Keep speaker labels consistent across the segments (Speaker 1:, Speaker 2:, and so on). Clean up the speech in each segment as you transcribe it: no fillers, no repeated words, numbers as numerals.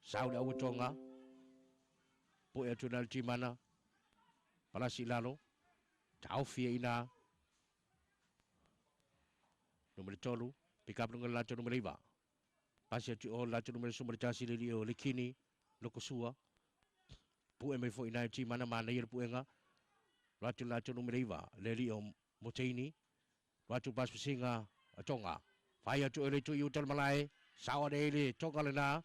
Speaker 1: Sau le aua Tonga. Pue atu na le Timana. Palasi i lalo. Taofi e ina. Numera 3. Pick up lunga le latou numera 9. Pasi atu i o le latou numera 11 le alii o Lekini, Lokosua. Pue mai foi ina e Timana, manaia le puega. Loa atu le latou numera 9, le alii o Moteini. Loa atu le pasipasiga a Tonga. Fai atu e le itu i uta le malae. Sao ane ai le Tonga lena.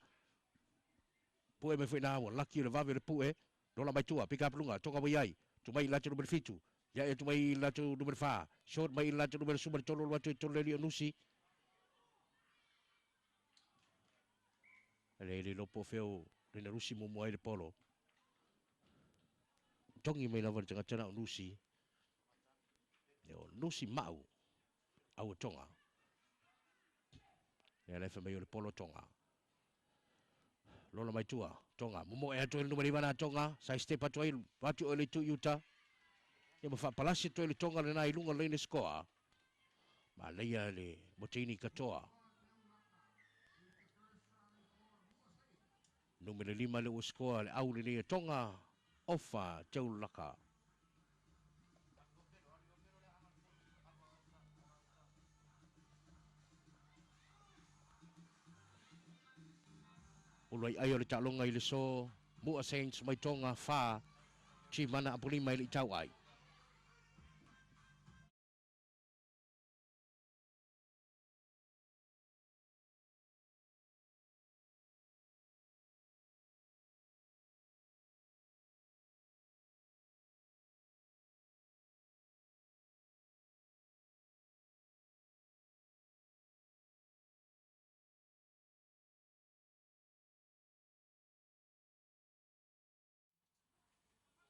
Speaker 1: Pue mai foi ina ua laki o le vave o le pue. Lola mai tua, pick up luga, Tonga ua i ai. Tu mai i le latou numera 7. Ia e tu mai i le latou numera 4. Short mai i le latou numera 13 alu atu i totonu le alii o Nusi. E le iloa po o fea o lena Nusi muamua ai le polo. Togi mai lava le tagata na o Nusi. E o Nusi mau au Tonga. Lea la e fai mai o le polo Tonga. Lola mai tua, Tonga. Momoe atu ai le numera 9 na Tonga. Side step atu ai, atu o le itu i uta. Ia ma faapalasi atu ai le Tonga lena i luga o le laina scoa. Manaia le Moteini katoa. Numera 5 le ua scoa le au lenei a Tonga. Ofa Teulaka. Ulu ai ai o le taaloga i le so Mua Saints mai Tonga 4 Timana Apolima i le i tau ai.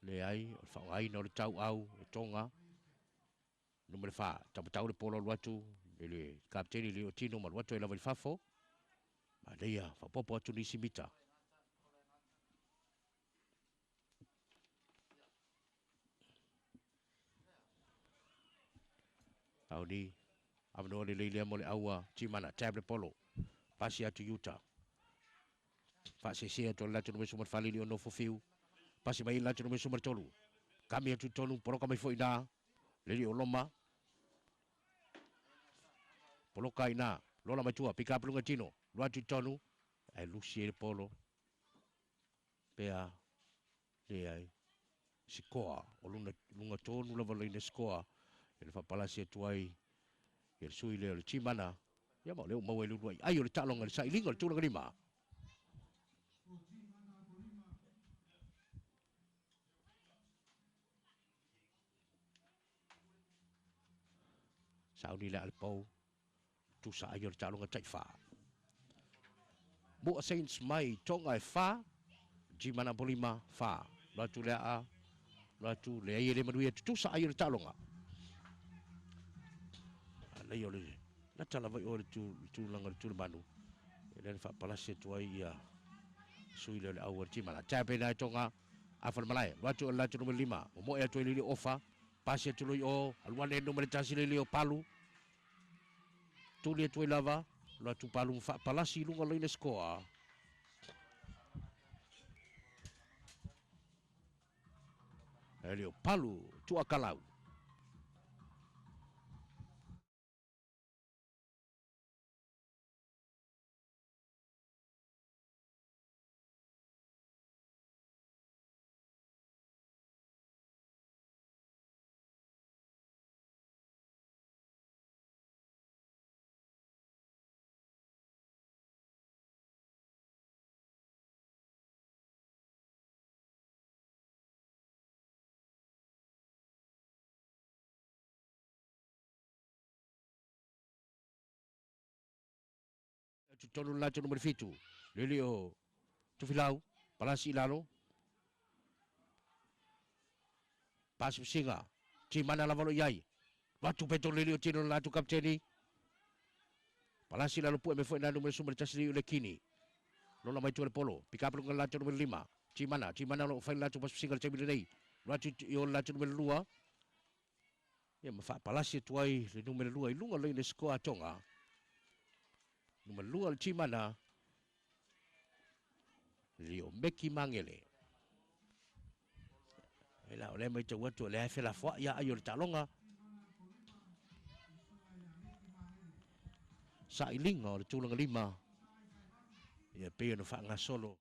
Speaker 1: Leai, o le faaaogaina o le tauau e Tonga. Numera 4, tamatau le polo alu atu i le kapeteni le Tino ma alu atu ai lava i fafo. Manaia, faaopoopo atu nisi mita. Auni, avanoa lelei lea mo le aua Timana, tab le polo. Pasi atu i uta. Faasese atu le latou numera 14 le nofo fiu. Pasi mai le latou numera 13. Kami atu i totonu, poloka mai foi i ina. Le alii o Loma. Poloka i ina. Lola mai tua, pick up luga tino. Lua atu i totonu. Ae lusi ai le polo. Pea, leai. Sikoa, o luna, luga tonu lava laina sikoa. E le faapalasi atu ai ia le sui lea o le Timana. Ia ma o lea ua maua i le uluai ai o le taaloga i le sailiga o le tulaga lima. Sauni le a le pou. Tusa ai o le taaloga taifa. Mua Saints mai Tonga e 4, Timana Apolima 4. Loa atu le aa, loa atu le ai e le manuia tutusa ai o le taaloga. Alei o le lata lava i o le tulaga o le tulemanu. E lea na faapalasi atu ai ia sui lea o le au a le Timana. Tap ina e Tonga, afa le malae. Loa atu o le latu numera 5. Momoe atu ai le ofa. Pasi atu loi o, alu ane numera 1 le o Palu. Tuli atu ai lava, loa atu Palu ma faapalasi i luga o laina scoa. E le o Palu, Tuakalau. Atu tonu le latou numera 7, le alii o Tufilau, Palasi i lalo. Pasipasiga, Timana lava lo i ai. Vatu pe tonu le alii o Tino le latou kapiteni. Palasi i lalo pue me foi na numera 11 le i o le Kini. Lola mai tua le polo, pikapu lunga le latou numera 5. Timana, Timana o lo o fai le latou pasipasiga i le taimi lenei. Loa atu i o le latou numera 2. Ia ma faapalasi atu ai le numera 2 i luga o le sikoa a Tonga. Numera 2 le Timana. Lio Meki Mangele. E la o le mai tau atu o le felafoai ia ai o le taaloga. Sailiga o le tulaga lima. Ia pei ona faagasolo.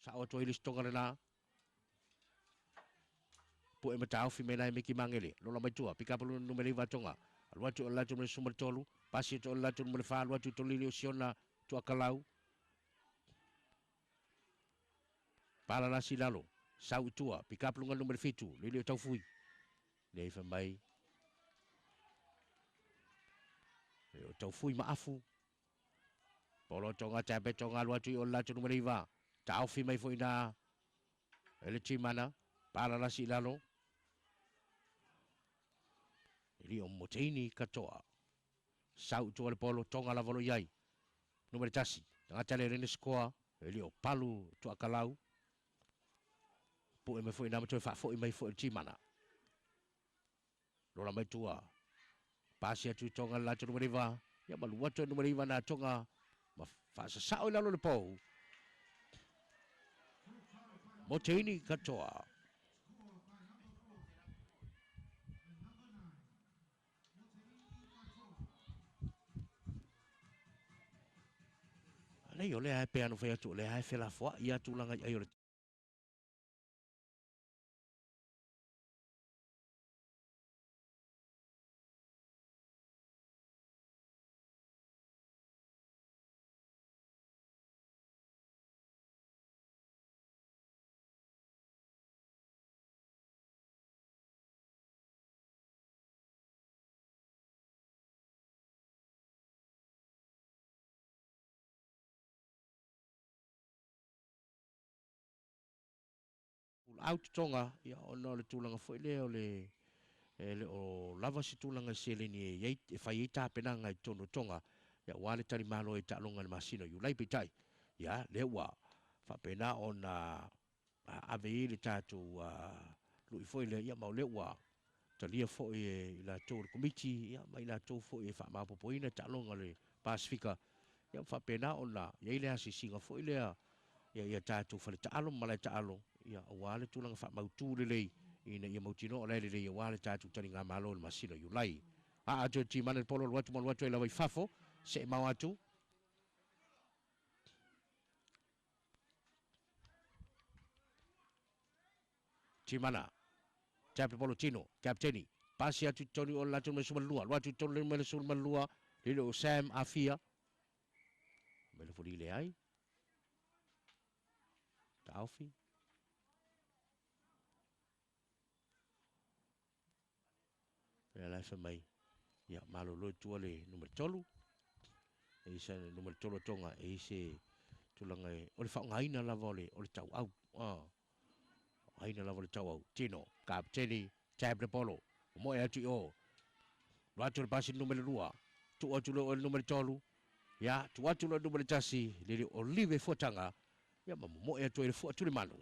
Speaker 1: Sao atu ai le sitoga lena. Pu'e ma taofi mai nai Meki Mangele. Lola mai tua. Pikapu luna numera 9 tonga. Alu atu o le latou numera 13. Pasi atu o le latou numera 4. Alu atu i tolili o Siona Tuakalau. Palalasi lalo. Sau i tua. Pikapu lunga numera 7. Lili o Taufui. Lea fa mai. Le o Taufui maafu. Polo tonga tape tonga alu atu i o le latou numera 9. Taofi mai foi na. Ele timana. Palalasi lalo. Ili o Moteini katoa. Sau tua le polo tonga lava lo iai. Numera 1. Tagata le rene skoa. Ili o Palu Tuakalau. Pu'e mai foi na ma toe faafoi mai foi le timana. Lola mai tua. Pasi atu i tonga le latou numera 9. Ia malu atu e numera 9 na tonga. Ma faasasao i lalo le pou. Moteini katoa. Nei o lea e pe anu whai atu o lea e felafoa i atu langa i ai o le out tonga ia ona o le tulaga foi lea o le e le o lava se tulaga seleni e iai e fai ai tapenaga i totonu o tonga ia ua le talimalo i taaloga i le masina o Iulai. Peitai ia lea ua faapena ona ave i le tatou lui foi lea ia ma o lea ua talia foi e i latou o le komiti ia ma i latou foi e faamaopoopoina taaloga o le Pasifika ia faapena ona iai le asiasiga foi lea ia ia tatou fale taalo ma malae taalo ia aua le tulaga faamautu lelei ina ia mautinoa o la e lelei aua le tatou taligamalo i le masina o Iulai. A atu e timana le polo alu atu ma alu atu ai lava i fafo se mau atu. Timana. Tape polo tino, kapteni. Pasi atu i totonu o le latou numera 12. Alu atu i totonu le numera 12. Lele o Sam Afia. Mai le foli le ai. Taofi. Ia la e mai. Ia malolo i tua le numera 3. E isa le numera 3 tonga e ise tulaga e o le faaaogaina lava o le tauau. Aina lava le tauau. Tino, kapteni, tab le polo. Moe atu i o. Lo atu le pasi numera 2. Tu atu le o le numera 3. Ia, tu atu le numera 1. Lele o Live Fuataga. Ia, ma moe atu ai le fua atu le manu.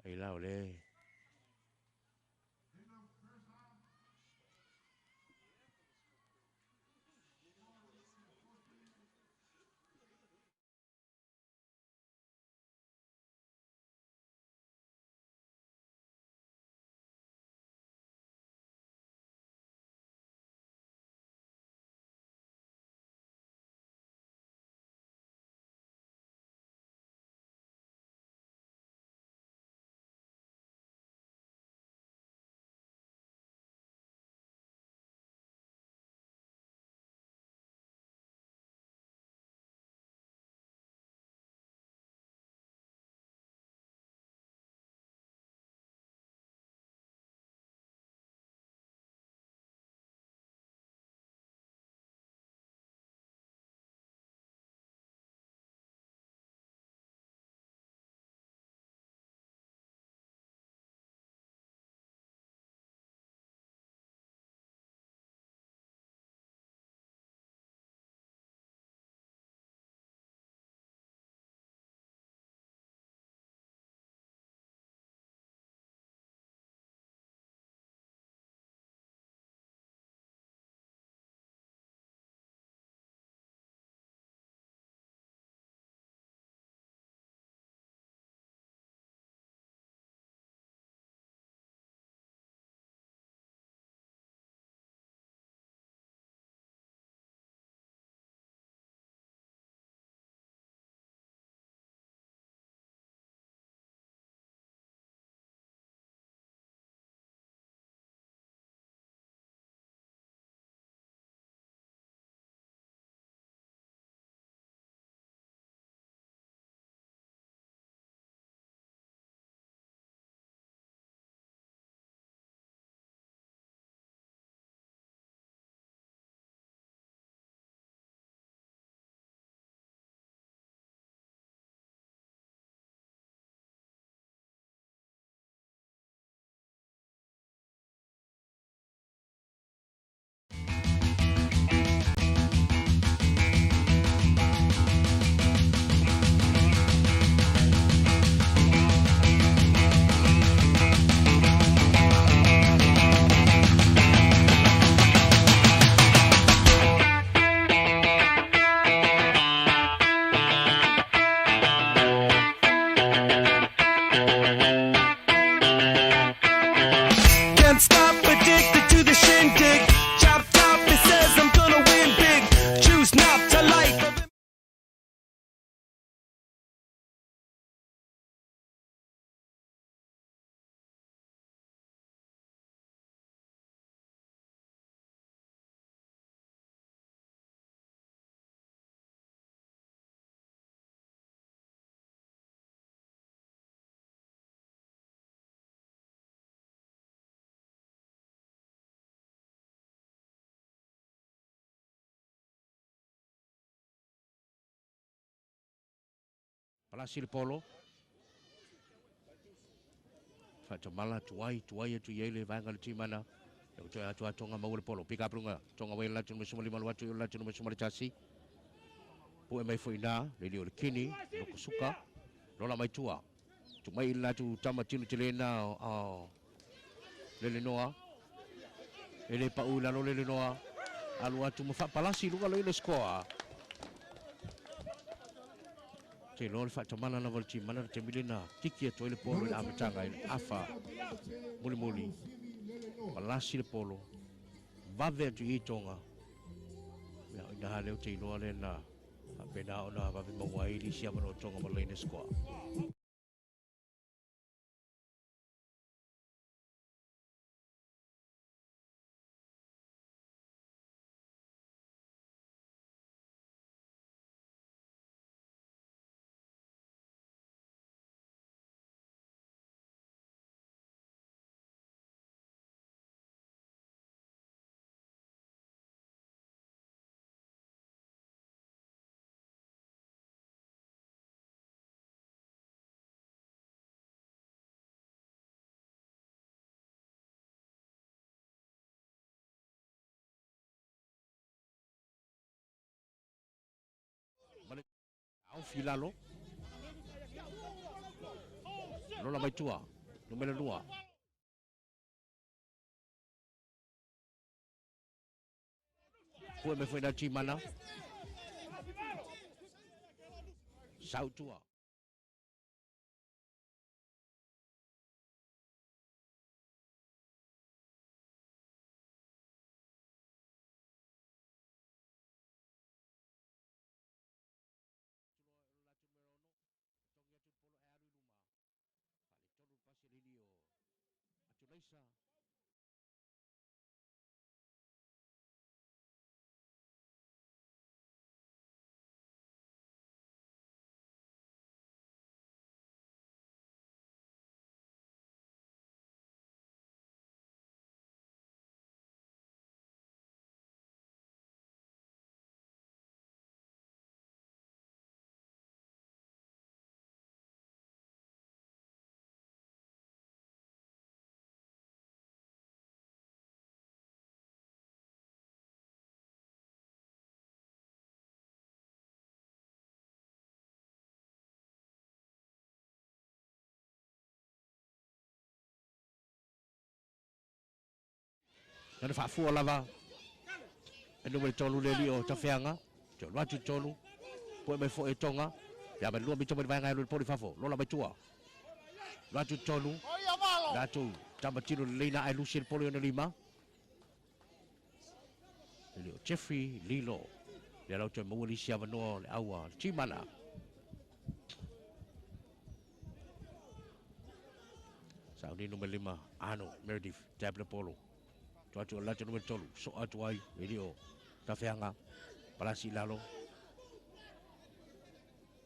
Speaker 1: Ai la o le Palasi le polo. Faatamala tuai tuai atu i ai le vaega o le Timana. E ua toe atoa Tonga maua le polo. Pika Pluga, Tonga wai latu numera 15 alu atu i latu numera 11. Pue mai foi ina, le lio le kini, loko suka, lola mai tua. Tu mai i latu tama tino te lena o Lelenoa. E le pau i lalo Lelenoa. Alu atu ma faapalasi luga lo i le scoa. Te iloa le faatamala lava o le Timana le taimi lena tiki atu ai le polo i le amataga i le afa mulimuli. Palasi le polo, vave atu i Tonga. Ia, o ina lea ou te iloa lea na faapena ona vave maua ai nisi avanoa Tonga ma Lane Square. Ma le Aufi lalo. Lola mai tua. Numera 2. Pue mai foi na Timana. Sau tua. Na le faafua lava e numera 3 le alii o Tafeaga. Te alu atu i tolu. Pue mai foi e Tonga. Ia mai 2 mita mai le vaega e alu i le poli fafo. Lola mai tua. Alu atu i tolu. Latou tamatilo lelei na ae lusi e le polo i ona lima. Le alii o Jeffrey Lilo. Lea lau toe maua nisi avanoa o le aua le Timana. Sauni numera 5, Arnold Meredith, Tabler Polo. Tu atu o latu numera 3, so atu ai, le alii o Tafeaga, palasi i lalo.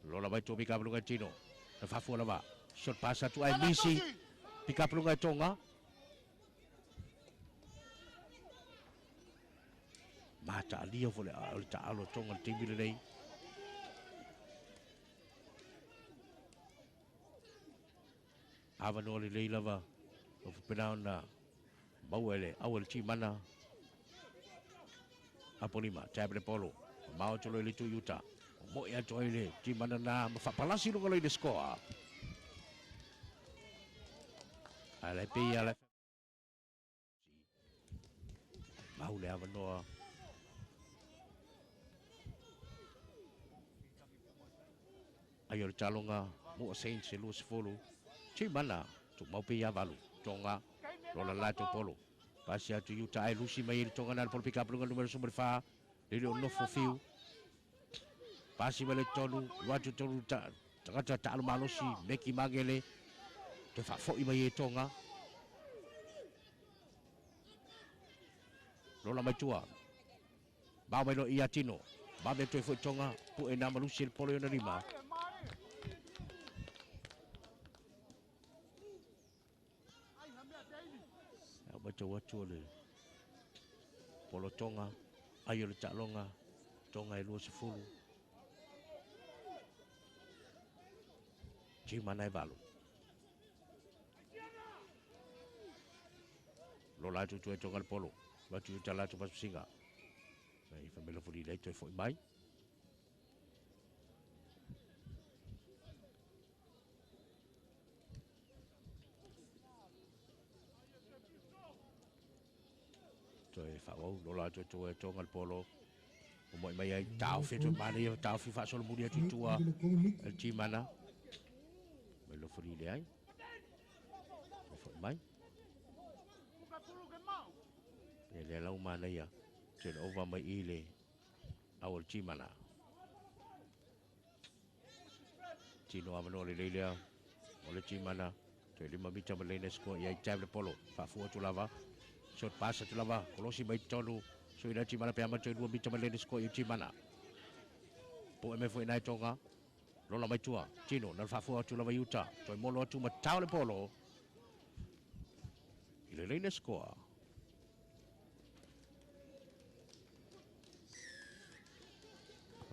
Speaker 1: Lola mai tua pika lunga tino. Na faafua lava. Short pass atu ai Misi. Pika lunga Tonga. Mataalia foi le o le taalo Tonga le taimi lenei. Avanoa lelei lava o faapena ona maua e le aua le Timana. Apolima, tab le polo. Mamao atu loa i le itu i uta. Moe atu ai le Timana na ma faapalasi luga loa i le scoa. Ae lai pei ala mau le avanoa. Ai o le taloga Mua Saints e 20. Timana, tumau pei ia valu. Tonga, lola latou polo. Pasi atu i uta ae lusi mai i le Tonga na le polo pikapu luga numera 14. Lele o nofo fiu. Pasi mai le tolu, lua atu tolu ta, tagata taalo malosi, Meki Magele. Toe faafoi mai e Tonga. Lola mai tua. Bao mai loa ia Tino. Vave toe foi Tonga, pue na malusi e le polo i ona lima. Au matau atu o le polo Tonga, ai o le taaloga Tonga e 20. Timana e 8. Lola atu tu e tonga le polo. Watu i tala atu pasusinga. Nei whamela furi lei toi foi mai. Toi whaau, lola atu tu e tonga le polo. O moi mai ai tau whitu mana ia tau whiwha solo muri atu tua. El Timana. Mai lo furi le ai. Toi foi mai. E le lau mana ia. Turn over mai i le au o le Timana. Tino amano le leilea o le Timana. Toe 5 mita ma leina score i ai tap le polo. Faafua atu lava. Short pass atu lava. Kolosi mai tonu. So ina Timana pe ama toe 2 mita ma leina score i Timana. Po e me foi nai tonga. Lola mai tua. Tino na faafua atu lava i uta. Toe molo atu ma tau le polo. I le leina score.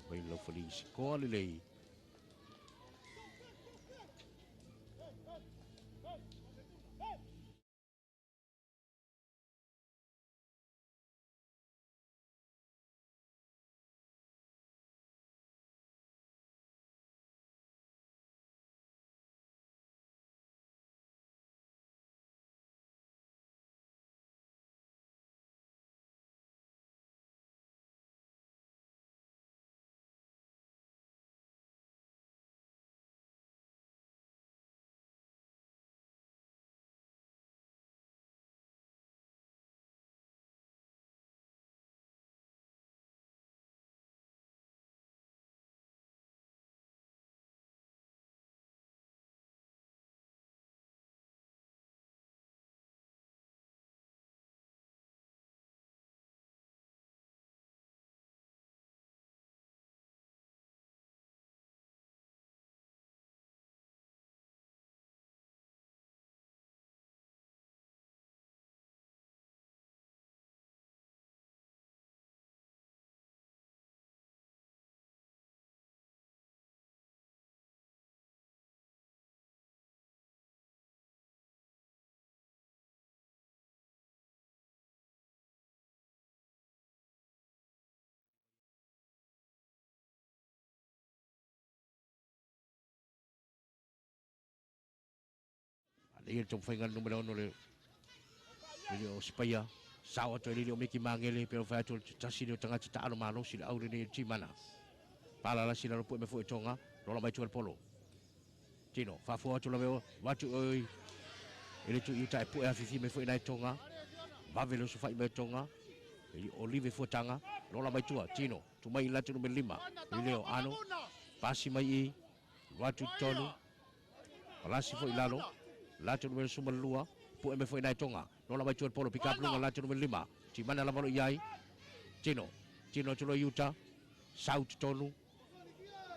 Speaker 1: Mai lau fali sikoa lelei. Ia le taumafaiga le numera 6 le lele o Sipaia. Sao atu ai lele o Meki Mangele pe o fai atu o le tasi lea o tagata taalo malosi le au lenei o le Timana. Palalasi lalo pue mai foi e Tonga. Lola mai tua le polo. Tino, faafua atu lava e watu oi. E le tu i uta e pue afifi mai foi nai Tonga. Vave le osofai mai Tonga. E Olive Fuataga. Lola mai tua, Tino. Tu mai latu numera 5. I leo ano. Pasi mai i. Watu tonu. Palasi foi lalo. Latu numera 12. Pue mai foi nai Tonga. Lola mai tua le polo. Pick up lunga latu numera 5. Timana lava lo iai. Tino. Tino atu lo i uta. Sau tonu.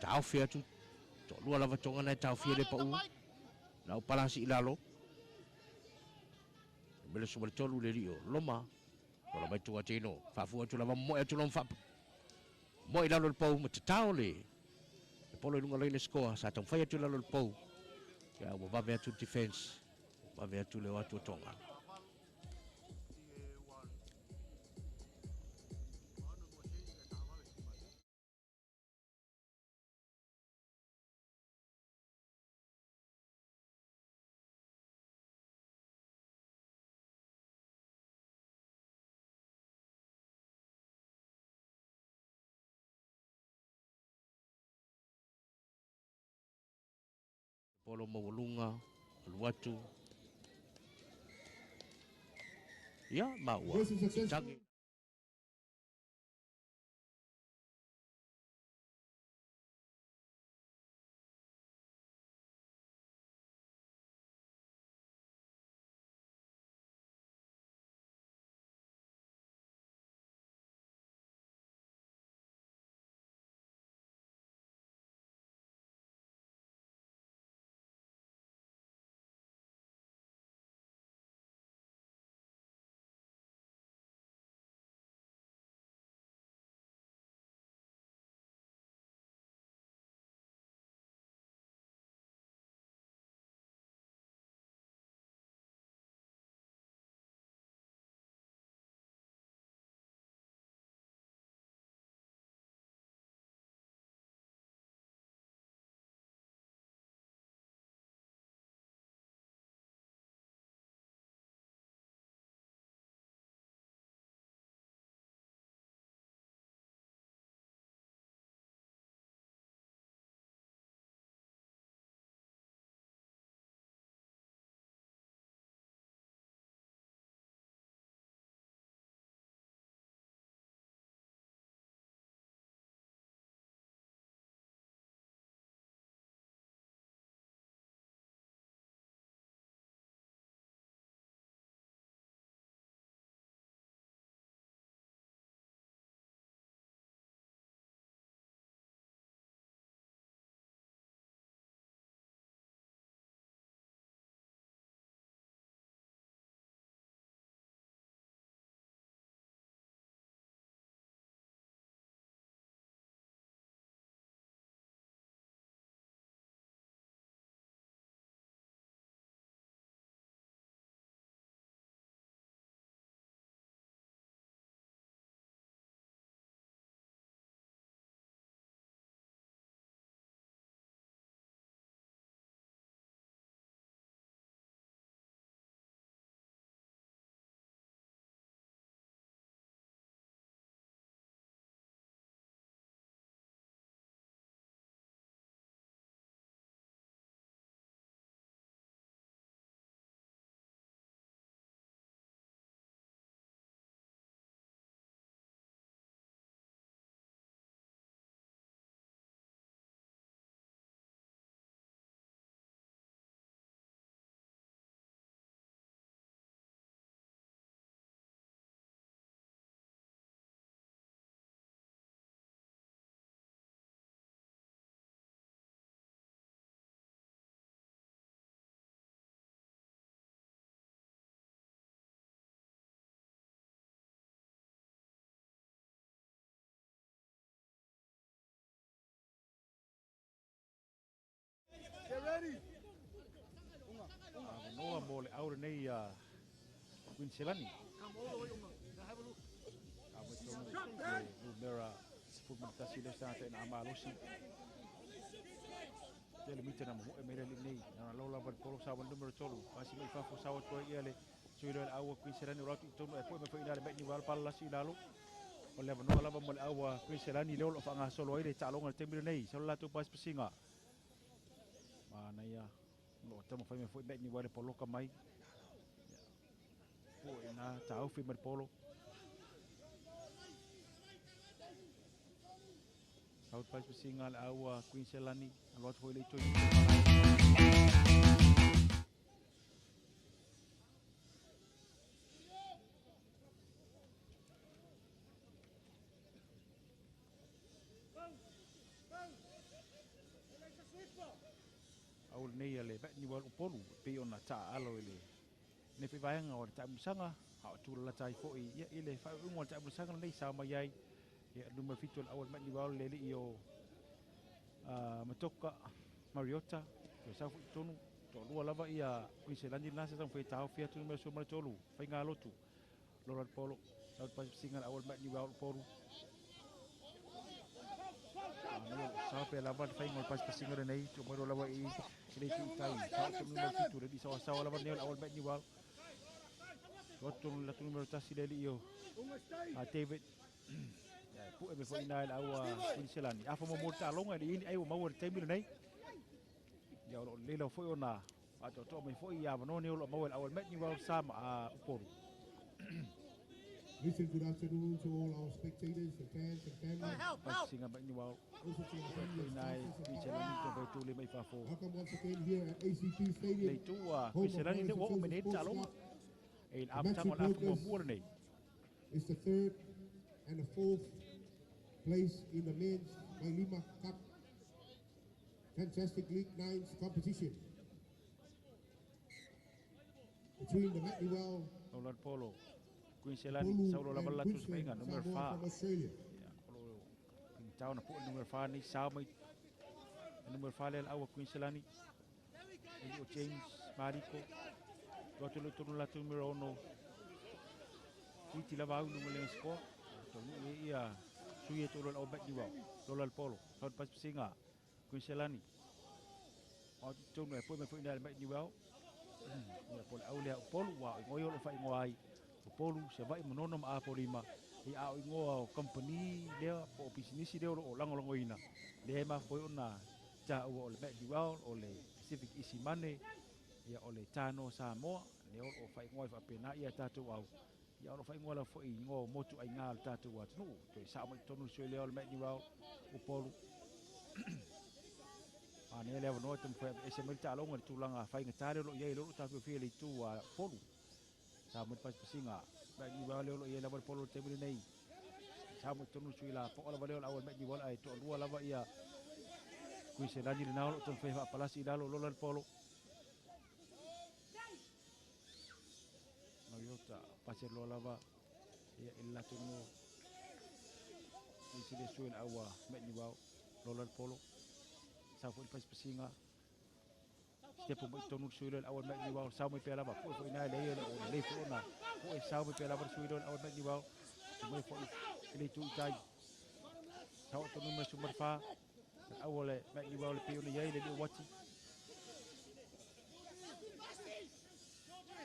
Speaker 1: Taufi atu. To'alua lava Tonga nai taofia le pau. Lau palasi i lalo. Numera 13 le lio. Loma. Lola mai tua Tino. Faafua atu lava moe atu loma moe i lalo le pau ma tatao le. Le polo i lunga leina score. Sa taumafai atu i lalo le pau. Ia ua vave atu le defense. Vave atu le o atu o Tonga. Polo maualuga, alu atu. Ia, ma ua. Tagi.
Speaker 2: Avanoa mo le au lenei a Quinselani. A mai tonu le numera 11 le sa te na malosi. Tele mita na mo e mele nei. Na lo lava le polo sa wa numera 3. Pasi mai fafo sa wa toi ia le sui le au Quinselani o ratu i tonu e pue mai foi ina le mai ni wal pala lasi i lalo. O le avanoa lava mo le au Quinselani leo lo whangasolo ai le taaloga le taimi lenei. Sa lo latou pasipasiga. Manaia o lo o taumafai mai foi Matt Wale poloka mai. Po ina taufi mai le polo. Sau le pasipasiga le au Quinselani. Alo atu foi le itu i au lenei a le Matt Wale Upolu e pei ona taaalo i le nei foi vaega o le taamilosaga a o tulalata ai foi ia i le faaiuiuga o le taamilosaga lenei sa mai ai ia numera 7 o le au le Matt Wale le alii o Matoka Mariota toe sau foi i totonu toalua lava ia Quinselani lena sa taumafai e taofi atu numera 13 faigalotu Lola le polo sau le pasipasiga le au le Matt Wale Upolu. Sao pe lava le faiga o le pasipasiga lenei tuu mai loa lava i le itu i tai sao atu numera 7 le alii saoasaoa lava lenei o le au le Matt Wale. Tuu atu tonu le latou numera 1 le alii o David. Pue mai foi ina i le au a Quinselani. Afa muamua le taaloga e le i ai ni ai ua maua i le taimi lenei. Ia o lo o lelei lava foi ona faatoatoa mai foi ia avanoa nei o lo o maua i le au a le Matt Wale sa ma Upolu.
Speaker 3: Listen, good afternoon to all our spectators and fans and family.
Speaker 2: Pasisiga Matt Wale.
Speaker 3: Also to our family and
Speaker 2: Ina i
Speaker 3: sponsors and
Speaker 2: Quinselani
Speaker 3: partners.
Speaker 2: taumafai tule mai fafo.
Speaker 3: Welcome once again here at ACP
Speaker 2: Le
Speaker 3: Stadium,
Speaker 2: itu a
Speaker 3: home of
Speaker 2: Quinselani le
Speaker 3: Wellington
Speaker 2: ua oo mai
Speaker 3: Joseph
Speaker 2: nei le
Speaker 3: Sports
Speaker 2: taaloga.
Speaker 3: Club.
Speaker 2: E i le
Speaker 3: The match
Speaker 2: amataga
Speaker 3: in
Speaker 2: o le afa
Speaker 3: progress
Speaker 2: muamua lenei.
Speaker 3: is the third and the fourth place in the men's Vailima Cup Fantastic League Nines competition between the Matt Wale
Speaker 2: Lola le polo Quinselani
Speaker 3: Upolu
Speaker 2: saulo lava
Speaker 3: and
Speaker 2: le latou
Speaker 3: Queensland
Speaker 2: sefaiga numera
Speaker 3: Samoa
Speaker 2: 4.
Speaker 3: from Australia.
Speaker 2: Ia o lo pigitao na pue numera 4 nei sao mai numera 4 lea le au a Quinselani. Eli o James Mariko. Tuu atu le tonu latou numera 6. Iti lava au luga le score. Taunuu ai ia sui e toalua le au Matt Wale. Lola le polo. Sau le pasipasiga Quinselani. O atu tonu e pue mai foi ina le Matt Wale. Ia po le au lea Upolu ua o igoa ia o lo o faaigoa ai Upolu, Savaii, Manono ma Apolima. Ia a o igoa o company lea po o pisinisi lea o lo o lagolagoina. Lea e mafua ai ona taua o le Matt Wale, o le Pacific Easy Money, ia o le Tano Samoa, lea o lo o faaigoa ai faapena ia tatou au. Ia o lo o faaigoa lava foi i igoa o motu aiga o le tatou atunuu. Toe sao mai totonu le sui lea o le Matt Wale Upolu. Manaia le avanoa e taumafai e ese mai le taaloga i le tulaga faigata lea o lo o i ai lea o lo o tafiofia i le itu a Upolu. Sa mai le pasipasiga Matt Wale lea o lo o i ai lava le polo i le taimi lenei. Sa mai totonu le sui la poa lava lea o le au a le Matt Wale ae toalua lava ia Quinselani lena o lo o taumafai e faapalasi i lalo Lola le polo. Mariota pasi loa lava ia i le latou no isi le sui le au a Matt Wale. Lola le polo. Sau foi le pasipasiga. Stepu mai tonu le sui lea le au a le Matt Wale. Sau mai pea lava. Pue foi ina e leai o lelei foi ona pue sau mai pea lava le sui lea le au a le Matt Wale. Mai foi i le itu i tai. Sau atu numera 14. Le au a le Matt Wale le pei ona i ai le alii o Wati.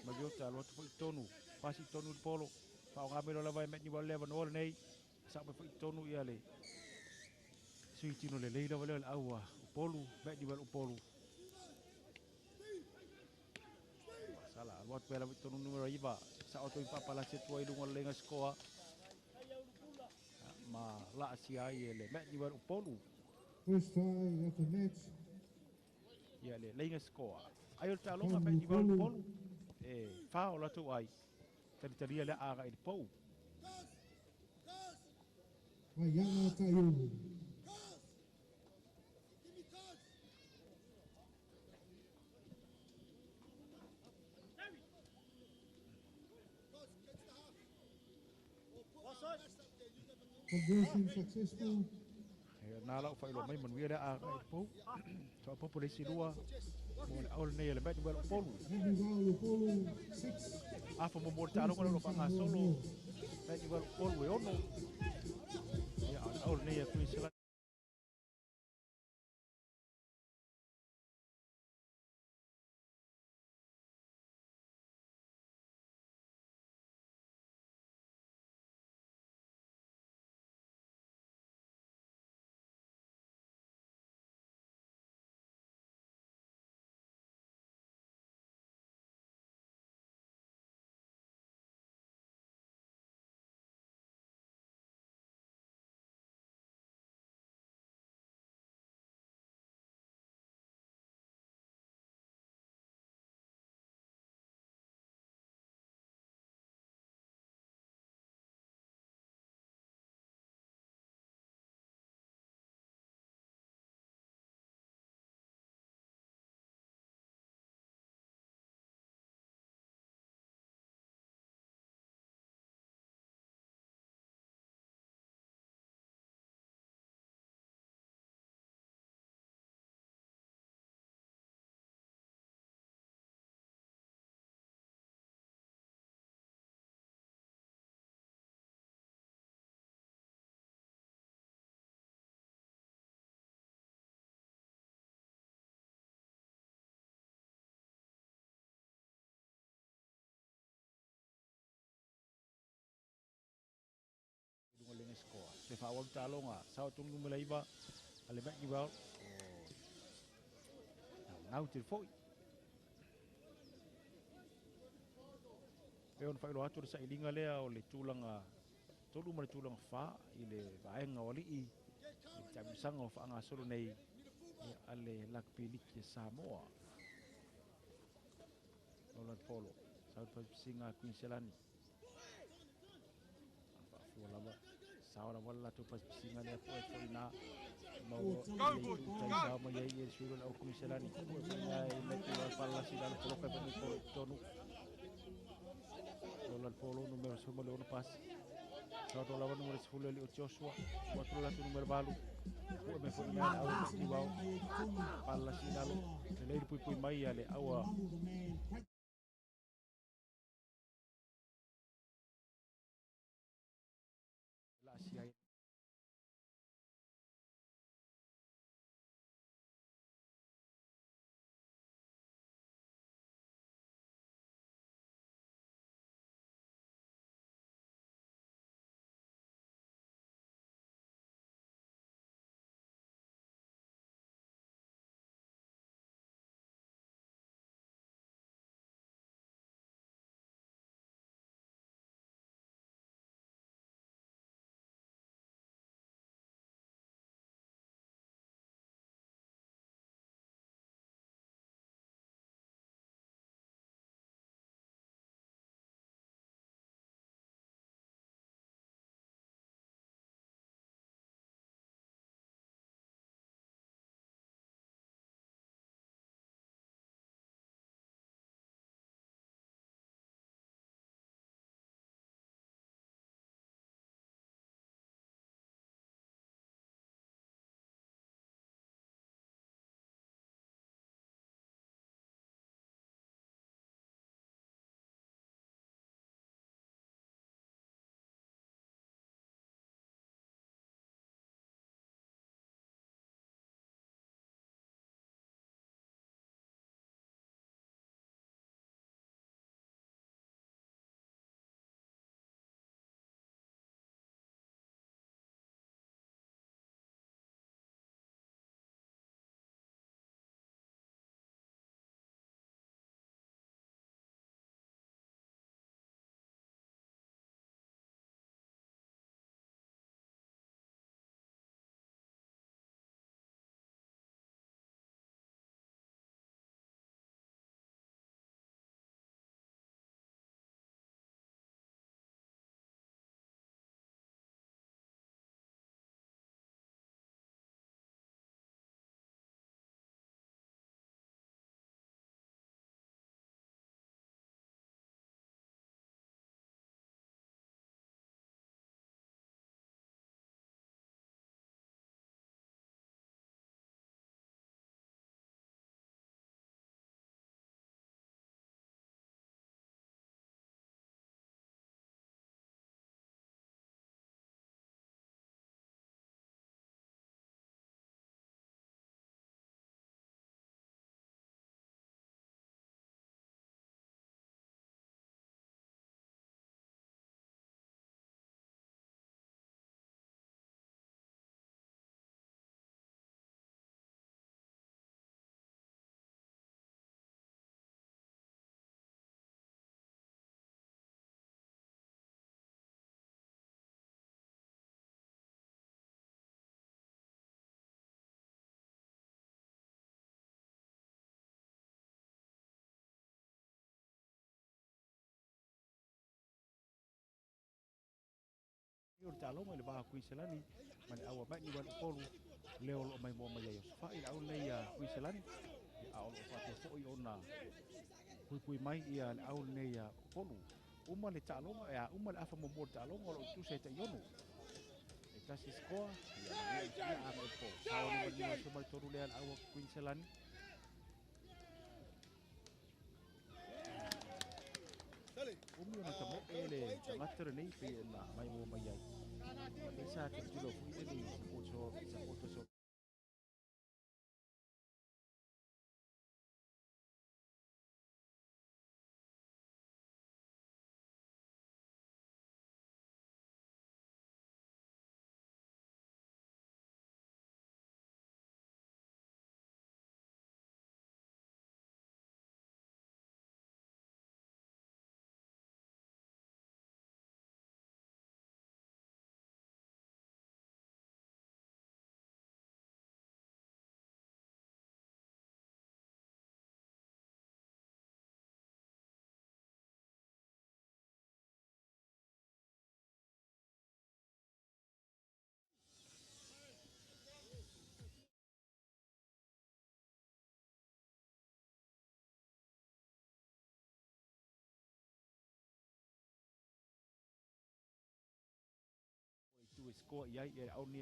Speaker 2: Mariota alo atu foi i totonu. Pasi i totonu le polo. Faaaoga mai loa lava e Matt Wale le avanoa lenei. Sao mai foi i totonu ia le sui tino lelei lava lea o le au a Upolu, Matt Wale Upolu. Sala alo atu pea lava i totonu numera 9. Sao atu i paapalasi atu ai i luga o le lega sikoa. Ma laasia ai e le Matt Wale Upolu.
Speaker 3: First try of the match.
Speaker 2: Ia le lega sikoa. Ai o le taaloga Matt Wale Upolu. E 4 o latou ai. Talitalia lea aga i le pou.
Speaker 3: Vaiana Taiulu. Conversion successful.
Speaker 2: Ia Na lau whailoa mai manuia le a ngai pau. Faaopoopo le isi lua mo le ao lenei a le McNewell Upolu.
Speaker 3: McNewell Upolu 6.
Speaker 2: Afa mo le taaloga lea o lo o faagasolo McNewell Upolu e 6. Ia, a o le ao lenei a Queensland. Luga le scoa. Se faaauau le taaloga, sao atu le numera 9 a le McNewell. O naunau tele foi. E ona faailoa atu le sailiga lea o le tulaga 3 ma le tulaga 4 i le vaega o alii i le taamilosaga o faagasolo nei a le Rugby League a Samoa. Roland Polo, sau le pasipasiga a Queensland. Faafua lava, sao lava le latou pasipasiga lea po e foi na maua le itu tai sao mai ai e le sui o le au Queensland. Po e foi na e meti o palasi lalo poloka e polo i totonu. Roland Polo, numera 16 pasi. Sao atu lava numera 10 ali o Joshua. Ua atu le latou numera 8. Pue mai foi ina le au e Mati palasi lalo. Lelei le puipui mai a le au a
Speaker 3: The man.
Speaker 2: laasia ai. O le taaloga i le va o Kuiniselani ma le au a Matt Niualu Upolu lea o loo maimoa mai ai o Safa'i le au lenei a Kuiniselani, a o loo faapea foi ona puipui mai ia le au lenei a Upolu. Uma le taaloga e a uma le afa muamua o le taaloga o loo tutusa e tai 6 e tasi sikoa ia ia agai po sao 5 5 3 lea le au a Kuiniselani. Umi ona tamoe le tagata lenei pei ona maimoa mai ai. Le sa tilotilo foi le supporter so tu e score i ai ia au ni.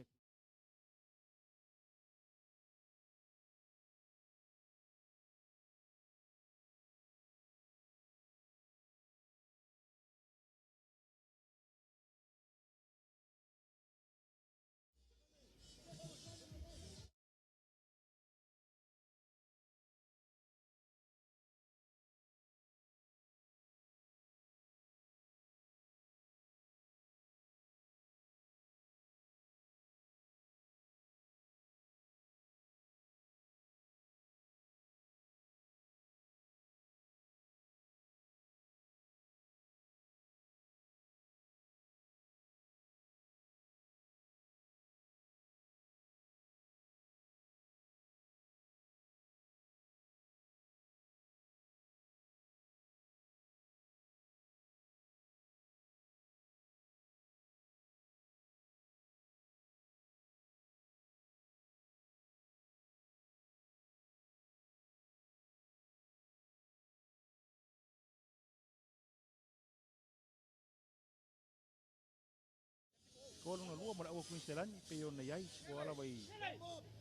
Speaker 2: Ko lona lua mo le aua Kuiniselani pei ona iai sikoa lava i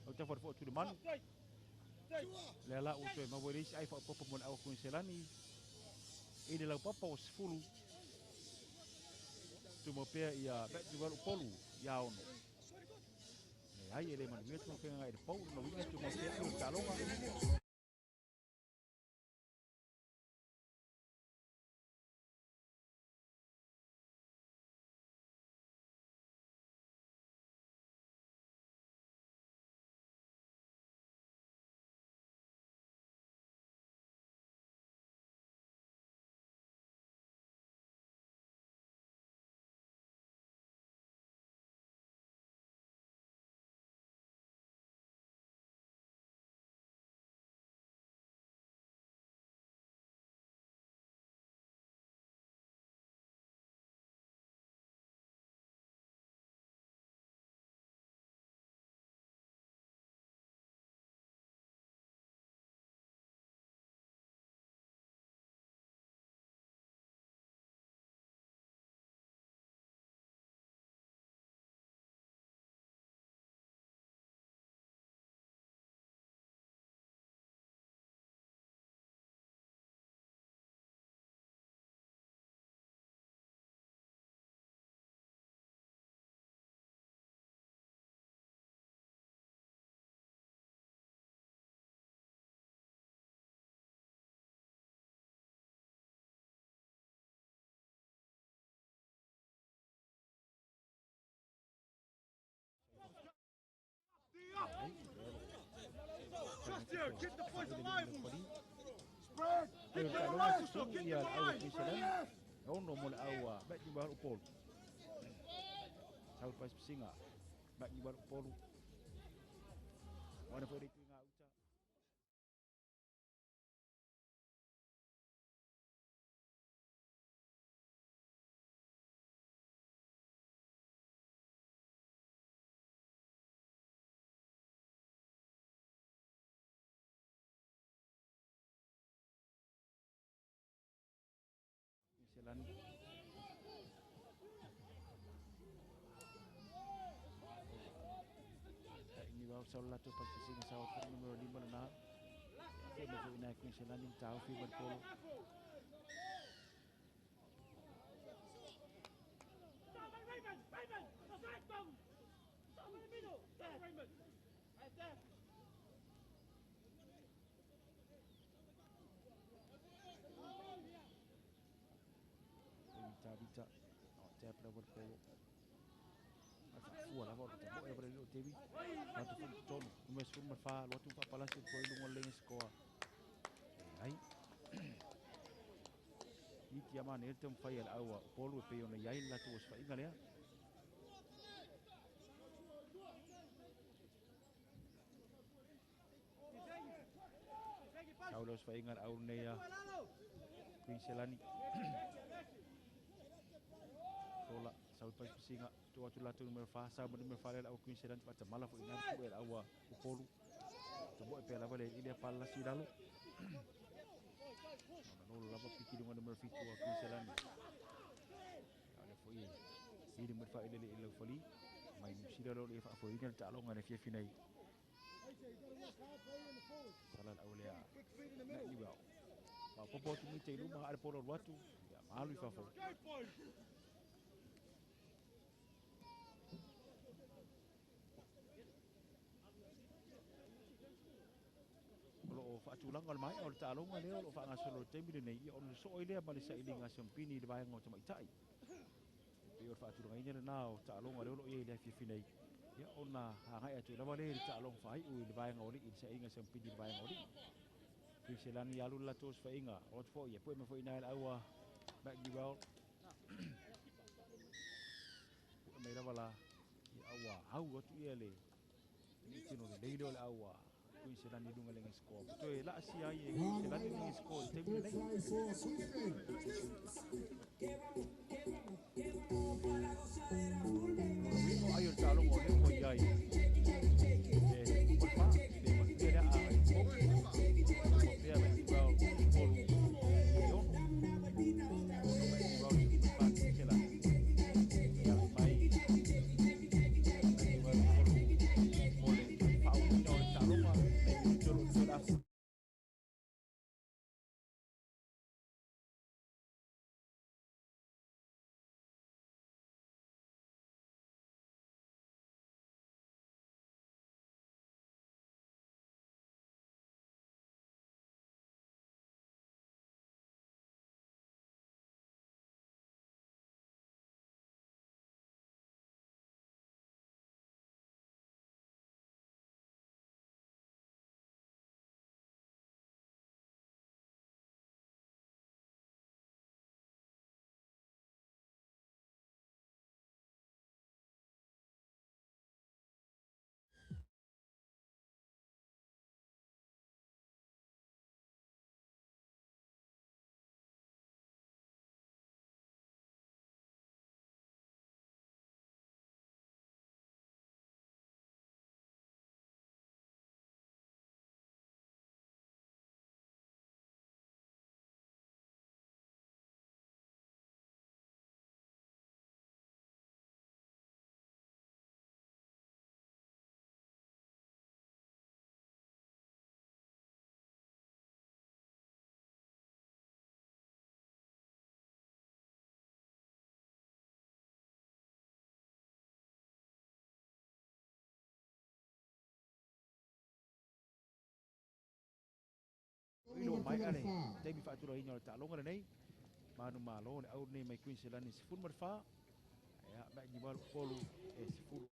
Speaker 2: autafa o le fo'a tulimanu. Lea la ua toe maua i le isi ai faaopoopo mo le aua Kuiniselani i le laupapa o 10 tumau pea ia Matt Niualu Upolu ia 6. Leai e le manuia tumafega i le pau lona uiga tumau pea i o le taaloga.
Speaker 4: Get the points alive. Spread. Get them alive. Get them alive. Spread.
Speaker 2: 6 mo le au a Matt Niualu Upolu. Sau le pasipasiga Matt Niualu Upolu. Wana foi le itu i gauta. Sau le latou pasipasiga sao atu foi numera 5 lena. Ia pue mai foi i ina e Kuiniselani ma taofi ma le polo. Tavita o tap lava le polo. Ai faafua lava o le tamoe lava le leo Tevi. Atu foi i totonu. Numera 14, alu atu faapalasi o le luga o le lane sikoa. Leai. Iti a manaia le taumafai a le au a Upolu e pei ona i ai le latou osofaiga lea. Sau le osofaiga a le au lenei a Queen Selani. Tola, sau le pasipasiga, tuu atu latou numera 4, sau ma numera 4 lea le au a Queen Selani, faatamala foi i ina le pue a le au a Upolu. Tamoe pea lava le alii lea palalasi i lalo. Ona lolo lava piki luga numera 7 a Queen Selani. A o lea foi e ili mai le faaeleele i laufali. Mai Niu Sila lea o le faafoeina le taaloga i le afiafi nei. Sala le au lea Matt Newell. Faaopoopo atu mita i luma a le polo alu atu. Ia ma alu i fafo. O lo o faatulaga o le maea o le taaloga lea o lo o faagasolo i le taimi lenei, ia ona sosoo ai lea ma le sailiga siompini i le vaega o tamaitai. E pei o le faatulagaina lena o taaloga lea o lo o i ai i le afiafi nei, ia ona agai atu ai lava lea i le taaloga faaiu i le vaega o alii, i le sailiga siompini i le vaega o alii. Kuiniselani alu le latou osofaiga, o atu foi, e pue mai foi i ina i le au a McNewell. Pue mai lava la, ia ua au atu ia le tino lelei lea o le au a Kuiniselani i luga i le score. Toe laasia ai e Kuiniselani le score i le taimi lenei. Lona uiga o ai o le taaloga o lea ua i ai le 14, le manuia lea a agai i luma pea McNewell Upolu e 6. McNewell 14 Kuiniselani. Ia mai McNewell Upolu mo le faauluina o le taaloga nei minute o lo o totoe le afu. Ilo
Speaker 3: Number
Speaker 2: maea le
Speaker 3: 4.
Speaker 2: taimi faatulagaina o le taaloga lenei. Manumalo le au lenei mai Queensland 14. Ia, McNewell Upolu e 10.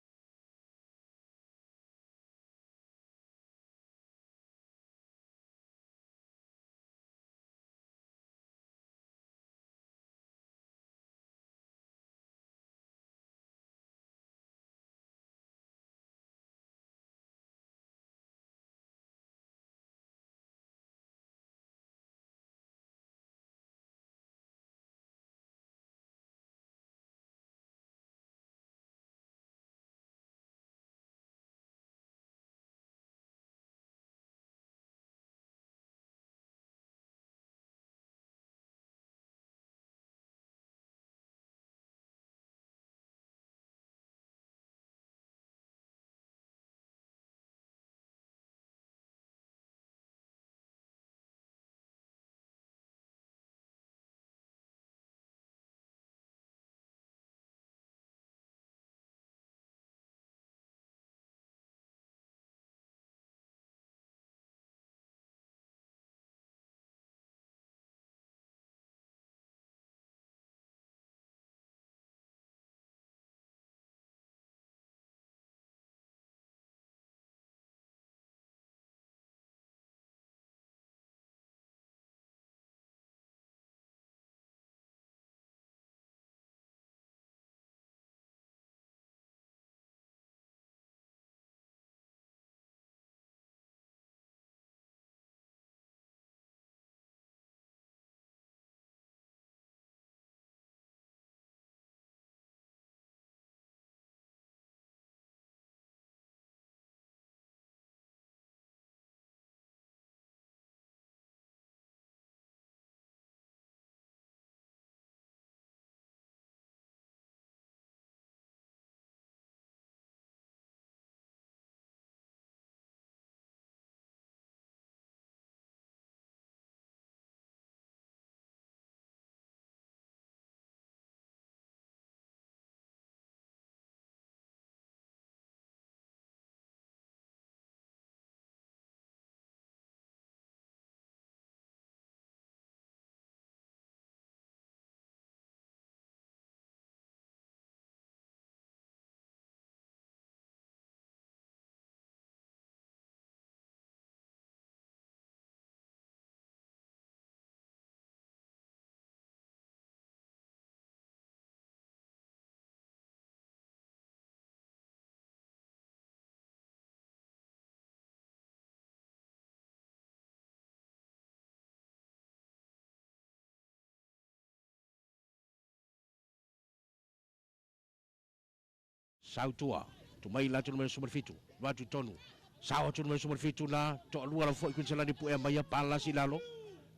Speaker 1: Sautua, tumai la tunu 17, watu tonu. Sao atu numero 17 na, toalua la foi Quincelani puea maia, palasi lalo.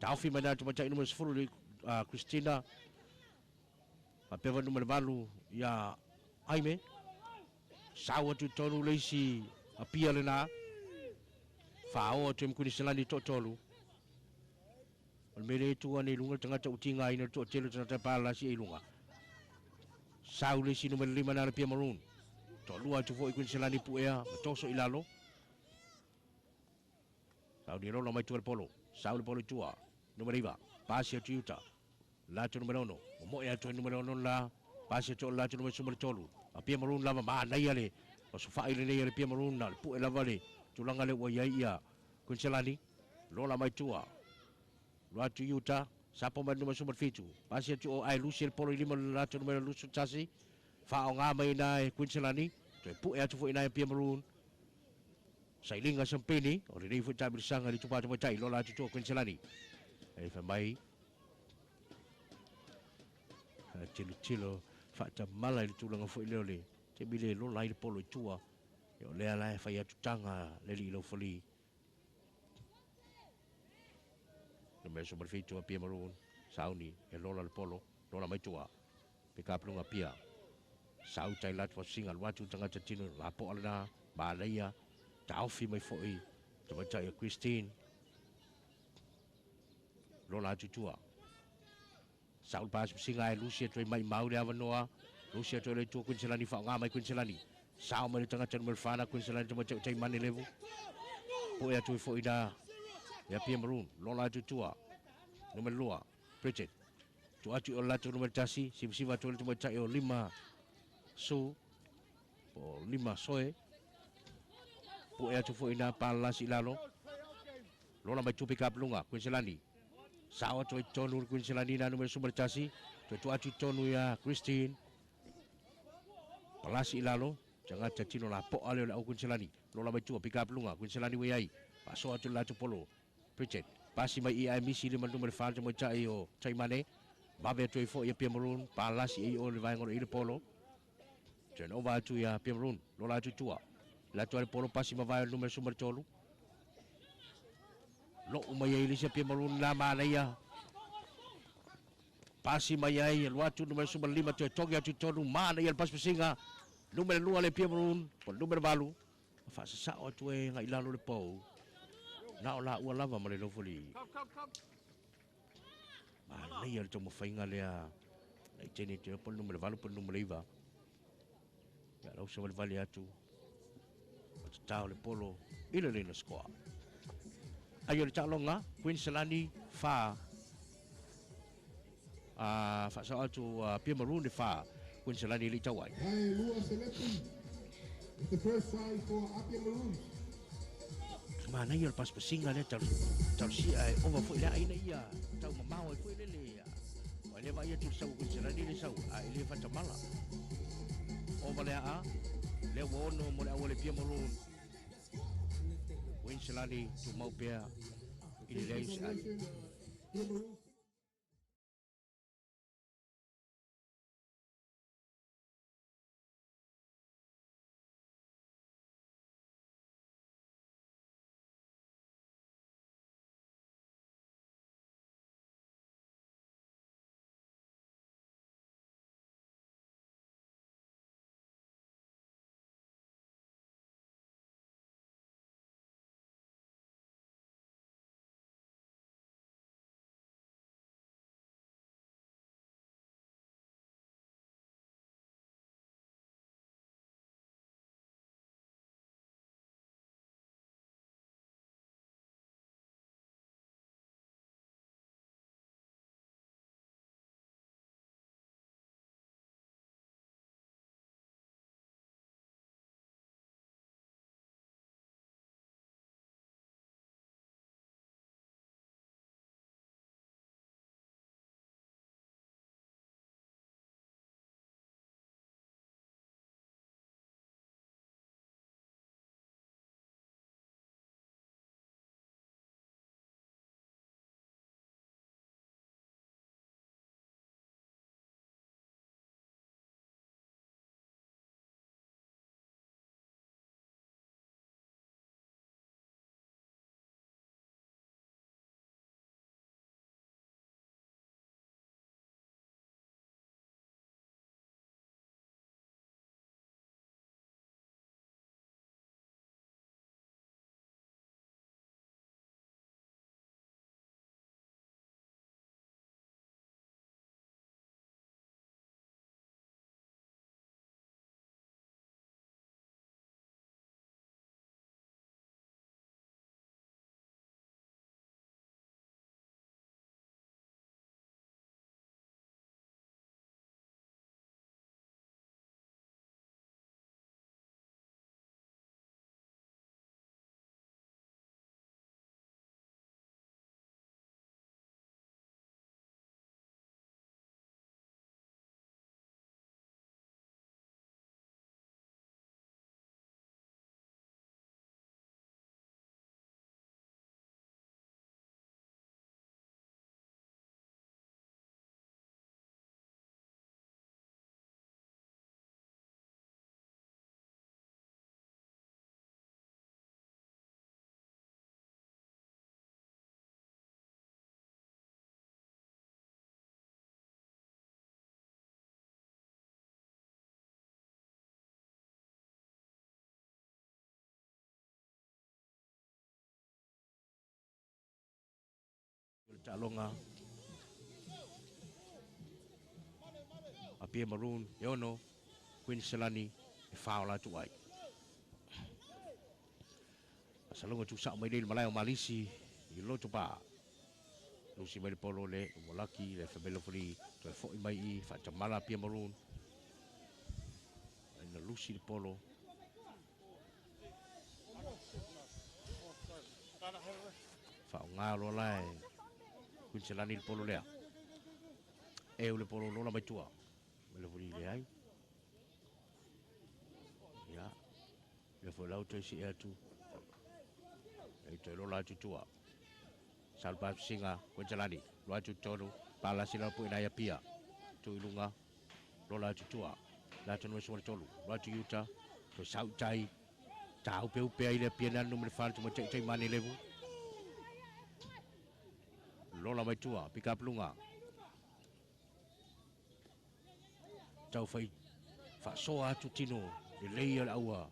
Speaker 1: Taofi mai na tumatai numero 10 Christina. Papewa numero 8 ia Aime. Sao atu tonu leisi apia le na. Whaoa atu Quincelani toatolu. O le mele tua nei lunga tangata utinga ina toatelu tangata palasi e lunga. Sau leisi numero 5 na le Pia Maroon. Toalua atu foi Quincelani puea, matoso i lalo. Sau ni lola mai tua le polo. Sau le polo i tua. Numero 9. Pasi atu i uta. Latu numero 6. Momoe atu numero 6 la. Pasi atu latu numero 13. A Pia Maroon lava maanaia le. O sofai le nei le Pia Maroon na. Le pue lava le. Tulaga le ua iai ia Quincelani. Lola mai tua. Latu i uta. Sapo mai numero 17. Pasi atu o ai Lucy le polo i lima latu numero 21. Whaonga mai na e Quincelani. Toe pue atu foi na e Pia Maroon. Sailinga sampeni, o le nei foi taamilisanga le tupata mai tai, lola atu tua Quincelani. E fa mai, tilo tilo, whaatamala i le tulaga foi leo le, te mile lola i le polo i tua. E o lea la e fai atu tanga le li lau fali. Le mea sumari whitua Pia Maroon, sauni e lola le polo, lola mai tua. Pe kapulunga Pia. Sau tai latu singa luatu tangata tino, la po alana, maaleia. Taofi mai foi, tamaitai a Christine. Lola atu tua. Saul pas singa e Lucia toi mai mau le avanoa. Lucia toi le tua Quincelani whaonga mai Quincelani. Sao mai le tangata numero whana Quincelani tamaitai tai mane levu. Poe atu foi na ia Pia Maroon. Lola atu tua. Numero 2, Bridget. Tu atu o latu numero 1, sivasiva atu le tamaitai o 5 su. Po 5 soe. Poe atu foi na palasi lalo. Lola mai tupe kapulunga, Quincelani. Sao atu i tonu Quincelani na numero 11. Tu atu tonu ia Christine. Palasi lalo. Tangata tino la po ale o le au Quincelani. Lola mai tua pick up lunga Quincelani we ai. Paso atu la polo. Bridget. Pasi mai i ai misi le numero 4 mo tai o Taimane. Vave atu i foi ia Pia Maroon. Palasi i o le vaenga i le polo. Turn over atu ia Pia Maroon. Lola atu tua. La tua le polo pasi mavae numero 13. Lo mai ai lisia Pia Maroon la manaia. Pasi mai ai luatu numero 15 toe togi atu tonu manaia le pasi pasinga. Numero 2 le Pia Maroon, po numero 8. Whaasasao atu e ngai lalo le pau. Na o la ua lava ma le lofoli. Manaia le taumafaiga lea. Nei tene te po numero 8 po numero 9. Ia lau sa valevale atu. O te tao le polo i le leina scoa. Ai o le taaloga, Quincelani 4. Whaasao atu Pia Maroon le 4. Quincelani le tauai.
Speaker 3: Hey, Lua Selepi. It's the first try for Apia Maroons.
Speaker 1: Manaia le pasipasinga lea tausia e ova foi lea aina ia. Tau mamao e foi lele. O le vai atu le sau Quincelani le sau. A ele whatamala. Ova lea a. Lea ua ono mo le aua le Pia Maroon. Quincelani tu mau pea i le lea i se ai.
Speaker 3: Pia Maroons.
Speaker 1: Taaloga Apia Maroon e 6, Queensland e 4 o latou ai. Salonga tu sa mai le malae o Malisi i loto pa. Lusi mai le polo le Molaki le Famelo Fuli toe foi mai i faatamala Apia Maroon. Ina lusi le polo. Faaaoga loa la e Queensland le polo lea. E o le polo lola mai tua. Mai le fuli leai. Ia. Le foi lau toe si atu. E toe lola atu tua. Salpa singa Queensland. Loa atu tolu. Pala sila pu ina ia pia. Tu ilunga. Lola atu tua. La tonu e tolu. Loa atu yuta. Toe sau tai. Tā upe upe ai le pia nanu numere 4 tu mai tai mane levu. Lola mai tua. Pick up lunga. Tau whai whaasoa atu tino le leia le aua.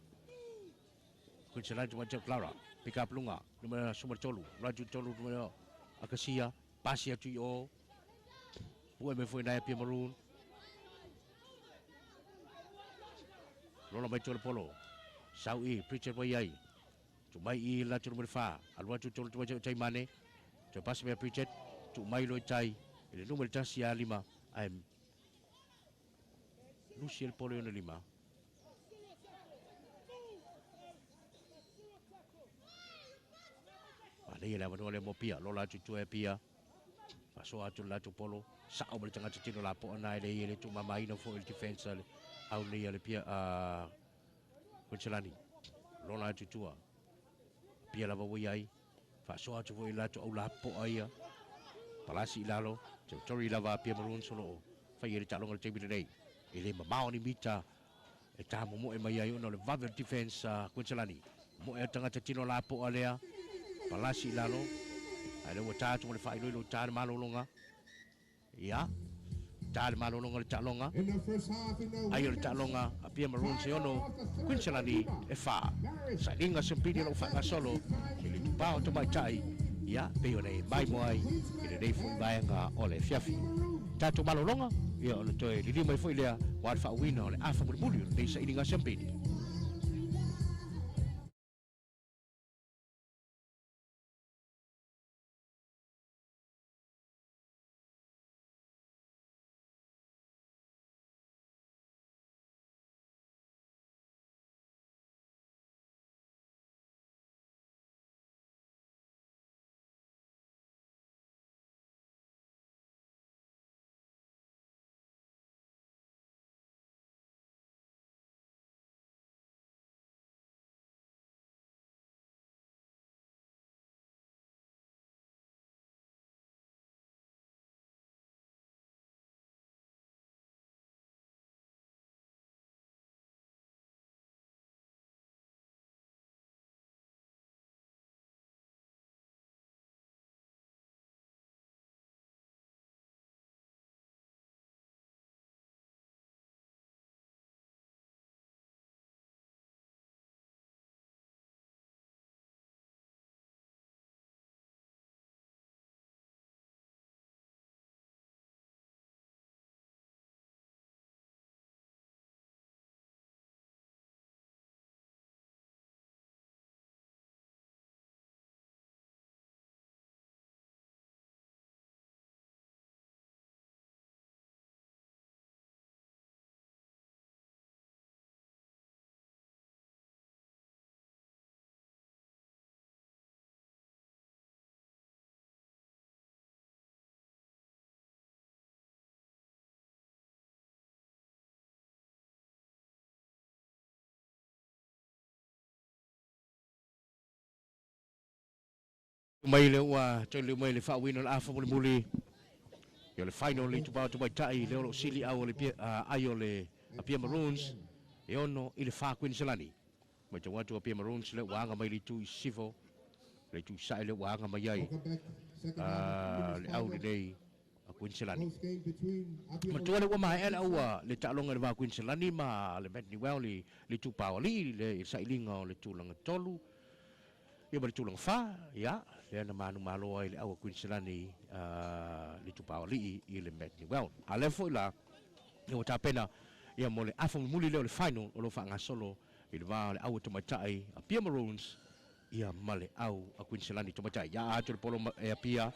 Speaker 1: Queensland tu mai Clara. Pick up lunga. Numera 13. Loa atu tolu numera Akasia. Pasi atu i o. Pue me foi nai Apia Maroon. Lola mai tua le polo. Sau i, Pritchard wai ai. Tu mai i la tu numera 4. Alu atu tolu tu mai tai mane. Tu pasi mea Pritchard. Tu mai loi tai. I le numera 1 a 5. Ai Lucy el polo i ona lima. Nei le avanoa le mo pia. Lola atu tua e pia. Fasoa atu le latou polo. Sao ma le tagata tino lapoa na e le ia le tuumamaina foi le defense a le au nei a le pia a Quincelani. Lola atu tua. Pia lava ua iai. Faasoa atu foi i le latou au lapoa ia. Palasi i lalo. Territory lava a Pia Maroons o loo fai ai le taaloga i le taimi lenei. E le mamao ni mita e tamomoe mai ai ona o le vave o le defense a Quincelani. Moe a tagata tino lapoa lea. Palasi i lalo. Ae lea ua ta atu ma le faailoilo ta le malologa. Ia. Ta le malologa le taaloga.
Speaker 3: In the first half in the
Speaker 1: Ai o le taaloga a Pia Maroons e 6, Queensland e 4. Sailiga sempili o lou faagasolo i le tupā o tamaitai. Ia, pei ona e maimoa ai i lenei foi vaega o le afiafi. Tatou malologa, ia ona toe liliu mai foi lea aua le faauiina o le afa mulimuli o lenei sailiga sempili. Mai le ua toe mai le faauiina o le afa mulimuli. Ia o le final le itupā o tamaitai le o loo sili au o le ai o le Apia Maroons e 6 i le 4 Queensland. Matau atu Apia Maroons le ua aga mai le itu i sisifo. Le itu i sae le ua aga mai ai
Speaker 3: Welcome back. Second half,
Speaker 1: le au lenei a Queensland.
Speaker 3: Close game between Apia
Speaker 1: Matua le ua maea le aua le taaloga i le va Queensland ma le Matt Newell i le itupā o alii le sailiga o le tulaga 3. Ia ma le tulaga 4, ia, Lea na manumalo ai le au a Kuiniselani le Tupaoalii i le Matt Newell. A lea foi la, ia ua tapena ia mo le afa mulimuli lea o le final o lo o faagasolo i le va o le au a tamaitai a Apia Maroons ia ma le au a Kuiniselani tamaitai. Ia atu le polo e Apia,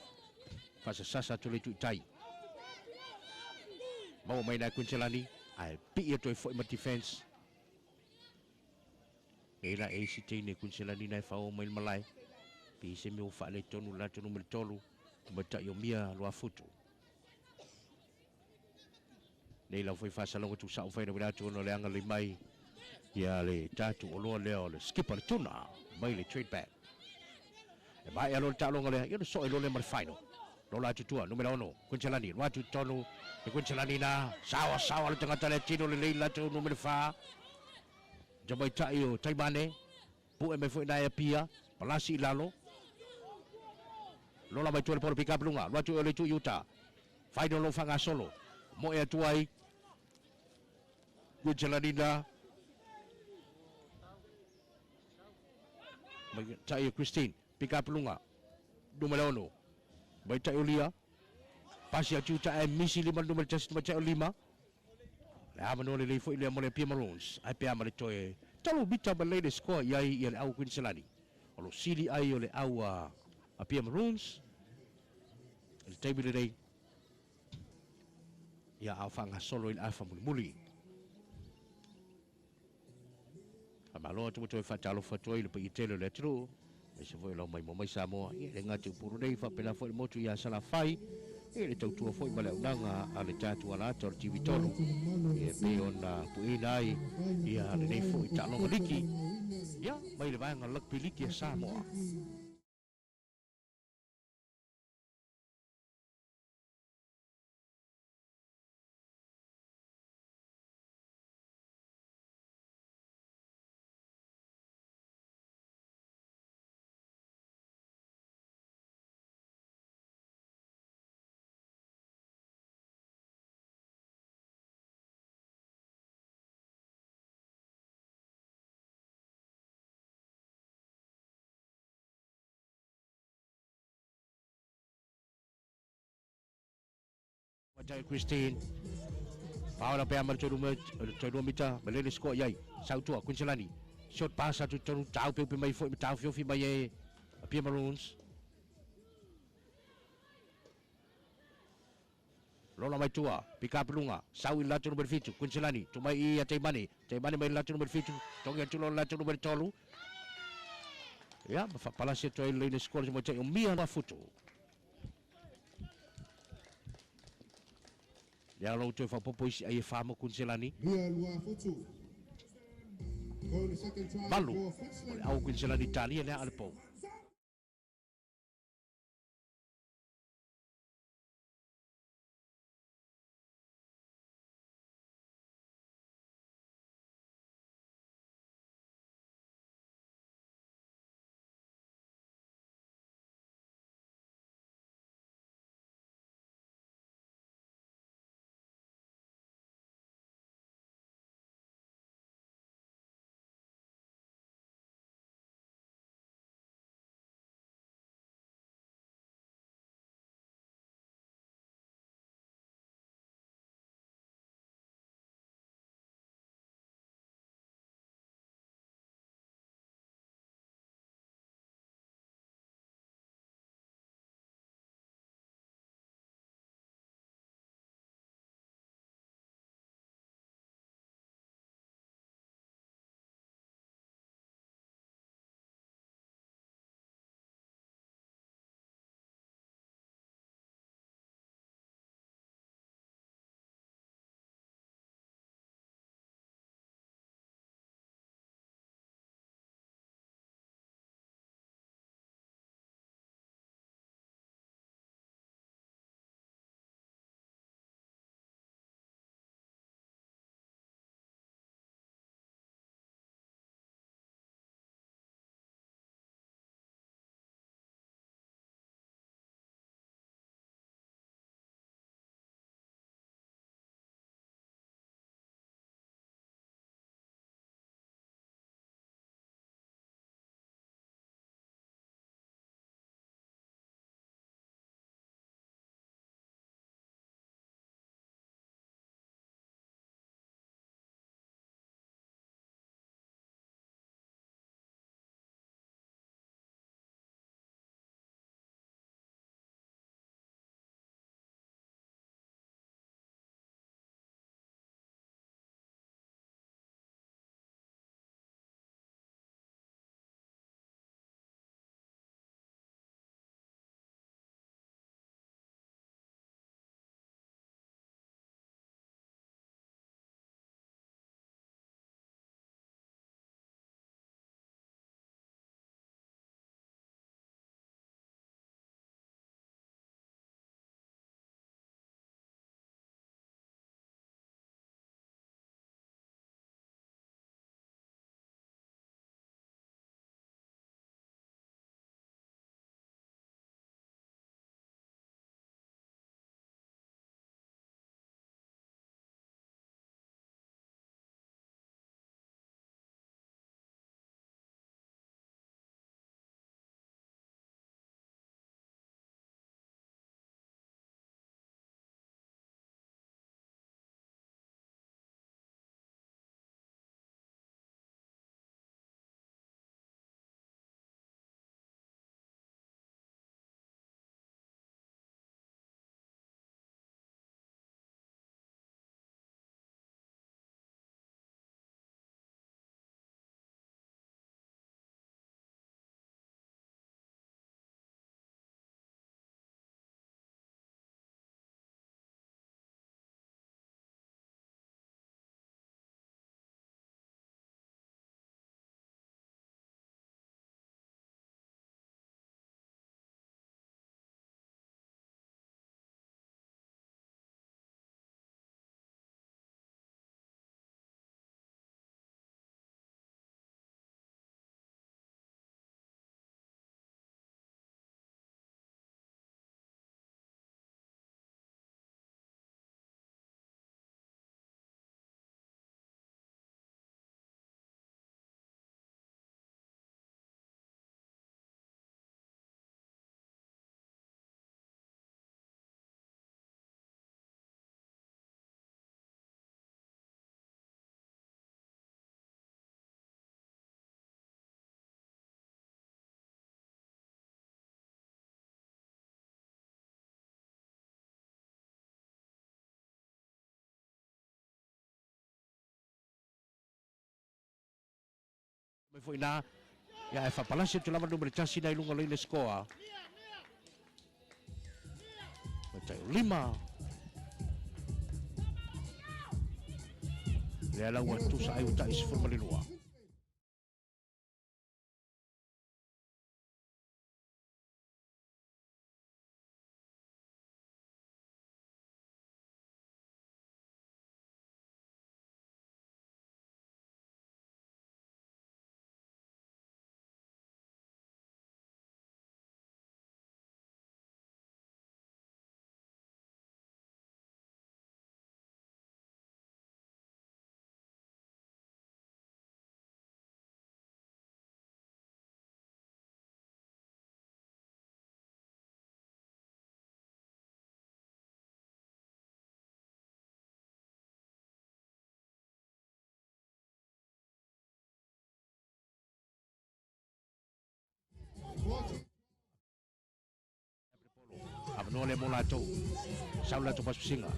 Speaker 1: faasasasa atu le itu i tai. Maua mai nai Kuiniselani, ae pii atu ai foi ma defense. Nei la e isi teine Kuiniselani na e faaoo mai le malae. Pe i se mea ua faaletonu le latou numera 3, tamaitai o Mia Luafutu. Nei lau foi faasalaga tuusao mafai ona uila atu ona o le agalelei mai ia le tatou oloa lea o le skipper le tuna mai le trade back. E maea loa le taaloga lea, ia ona soe loa lea ma le final. Lola atu tua, numera 6, Kuiniselani, loa atu i totonu le Kuiniselani na, saoa saoa le tagata lea tino lelei le latou numera 4. Tamaitai o Taimane, pue mai foi na e Apia, palasi i lalo. Lola mai tua le polo pick up luga, loa atu i o le itu i uta. Final lo faagasolo, moe atu ai Kuiniselani na. Mai tai o Christine, pick up luga, numera 6. Mai tai o Lia, pasi atu uta e misi lima le numera 1 tamaitai o 5. Le avanoa lelei foi lea mo le Apia Maroons, ae pe a ma le toe 3 mita ma lelei le score i ai ia le au Kuiniselani. O lo sili ai o le au a Apia Maroons i le taimi lenei, ia a o faagasolo i le afa mulimuli. Faamalo atu ma toe faatalofa atu ai i le paia tele o le atunuu, aemaise foi o lau maimoa mai Samoa, ia e le gata i Upolu nei, faapena foi le motu ia Salafai, ia le tautua foi ma le auaunaga a le tatou alaata o le TV3, ia e pei ona pueina ai ia lenei foi taaloga liki, ia mai le vaega Rugby Liki a Samoa. Matai Christine. Paola pea ma le toe 2 mita, ma lele score i ai. Sautua, Kuiniselani. Short pass atu i totonu, taupeupe mai foi ma taofiofi mai e Apia Maroons. Lola mai tua, pick up luga, sau i le latou numera 7, Kuiniselani, tuu mai i ia Taimane, Taimane mai le latou numera 7, togi atu loa le latou numera 3. Ia, ma faapalasi atu ai le laina score le tamaitai o Mia Mafutu. Lea lou toe faaopoopo isi ai e 4 mo Kuiniselani.
Speaker 3: Mia Luafutu. Going the second try
Speaker 1: 8
Speaker 3: for
Speaker 1: o le
Speaker 3: Queensland.
Speaker 1: au Kuiniselani talia lea a le pou. Mai foi na ia e faapalasi atu lava numera 1 na i luga o le scoa. Matai o 5. Lea la ua tusa ai ua tai 12. Avanoa le mo latou. Sau latou pasipasinga.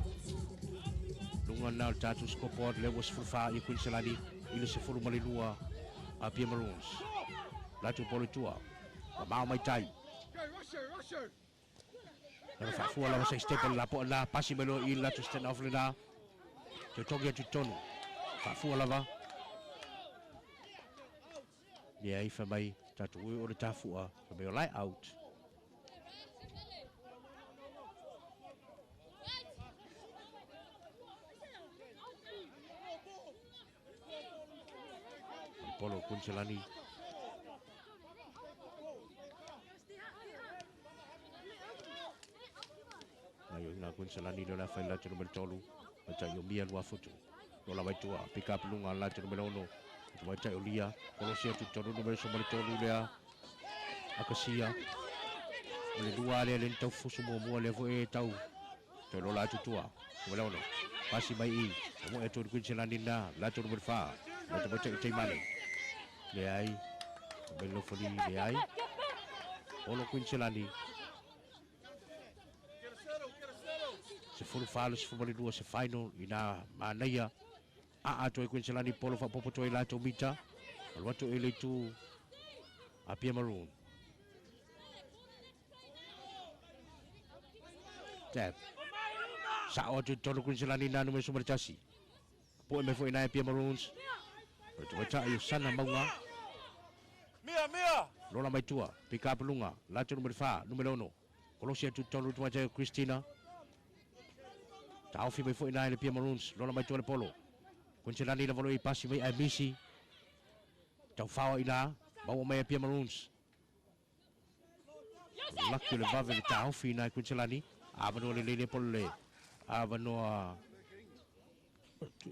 Speaker 1: Lunga na o le tatou scoreboard le ua 14 i Kuiniselani i le 12 a Apia Maroons. Latou polo i tua. Mamao mai tai. Lana faafua lava sa i step o le lapoa na pasi mai loa i le latou stand off lena. Toe togi atu i totonu. Faafua lava. Ia i fai mai tatou ui o le tafua. Fai mai o lie out. Polo Kuiniselani. Ngai o ina Kuiniselani le la fai la tonu numera 3. Mai o Mia lua futu. Lola mai tua. Pick up lunga la tonu numera 6. Mai tai o Lia. Kolosi atu tonu numera 13 lea. Akasia. O le lua lea le tau fusu mua lea foi e tau. Toe lola atu tua. Numera 6. Pasi mai i. O mo e tonu Kuiniselani na. La tonu numera 4. La tonu numera Teimane. Leai. Mai lofoli leai. Polo Kuiniselani. 14 12 se final i nā manaia. A atoa i Kuiniselani polo faapopo toi latou mita. Alu atu i le itu Apia Maroon. Tap. Sao atu i tonu Kuiniselani nā numera 11. Poe mai foi nā Apia Maroons. O le tamaitai o Sana Maunga.
Speaker 4: Mia, Mia!
Speaker 1: Lola mai tua. Pick up lunga. Latou numera 4, numera 6. Kolosi atu i tonu tamaitai o Christina. Taofi mai foi nā i le Apia Maroons. Lola mai tua le polo. Kuiniselani lava lo i pasi mai ai misi. Tau whawa i nā. Maua mai Apia Maroons. Laki o le vave le taofi i nā i Kuiniselani. Avanoa le lele polo le. Avanoa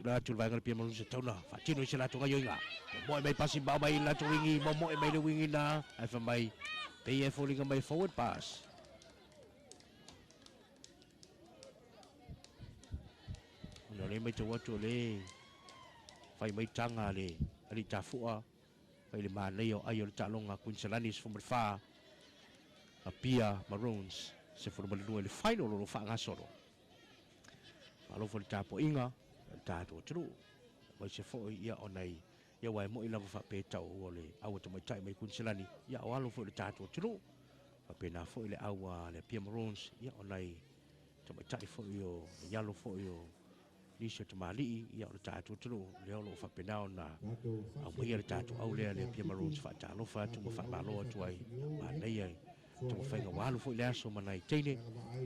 Speaker 1: la atu le vaega le Apia Maroons e tauna. Faatino i se latou gaioiga. Momoe mai pasi mao mai i le latou wingi. Momoe mai le wingi nā. Ai fa mai. Pei e foliga mai forward pass. Ona le mai tau atu o le fai mai tanga le ali tafua. Fai le manaia o ai o le taaloga Kuiniselani 14. Apia Maroons 12 le final o lo faagasolo. Malo foi le tapuaiga le tatou atunuu. Mai se foi ia ona i ia uae mo'i lava faapea tau o le aua tamaitai mai Kuiniselani. Ia o alo foi le tatou atunuu. Faapena foi le aua le Apia Maroons ia ona i tamaitai foi o le alo foi o nisi o tamalii ia o le tatou atunuu. Lea o loo faapena ona aumaia le tatou au lea le Apia Maroons faatalofa atu ma faamalo atu ai manaia taumafaiga ua alu foi le aso ma nai teine.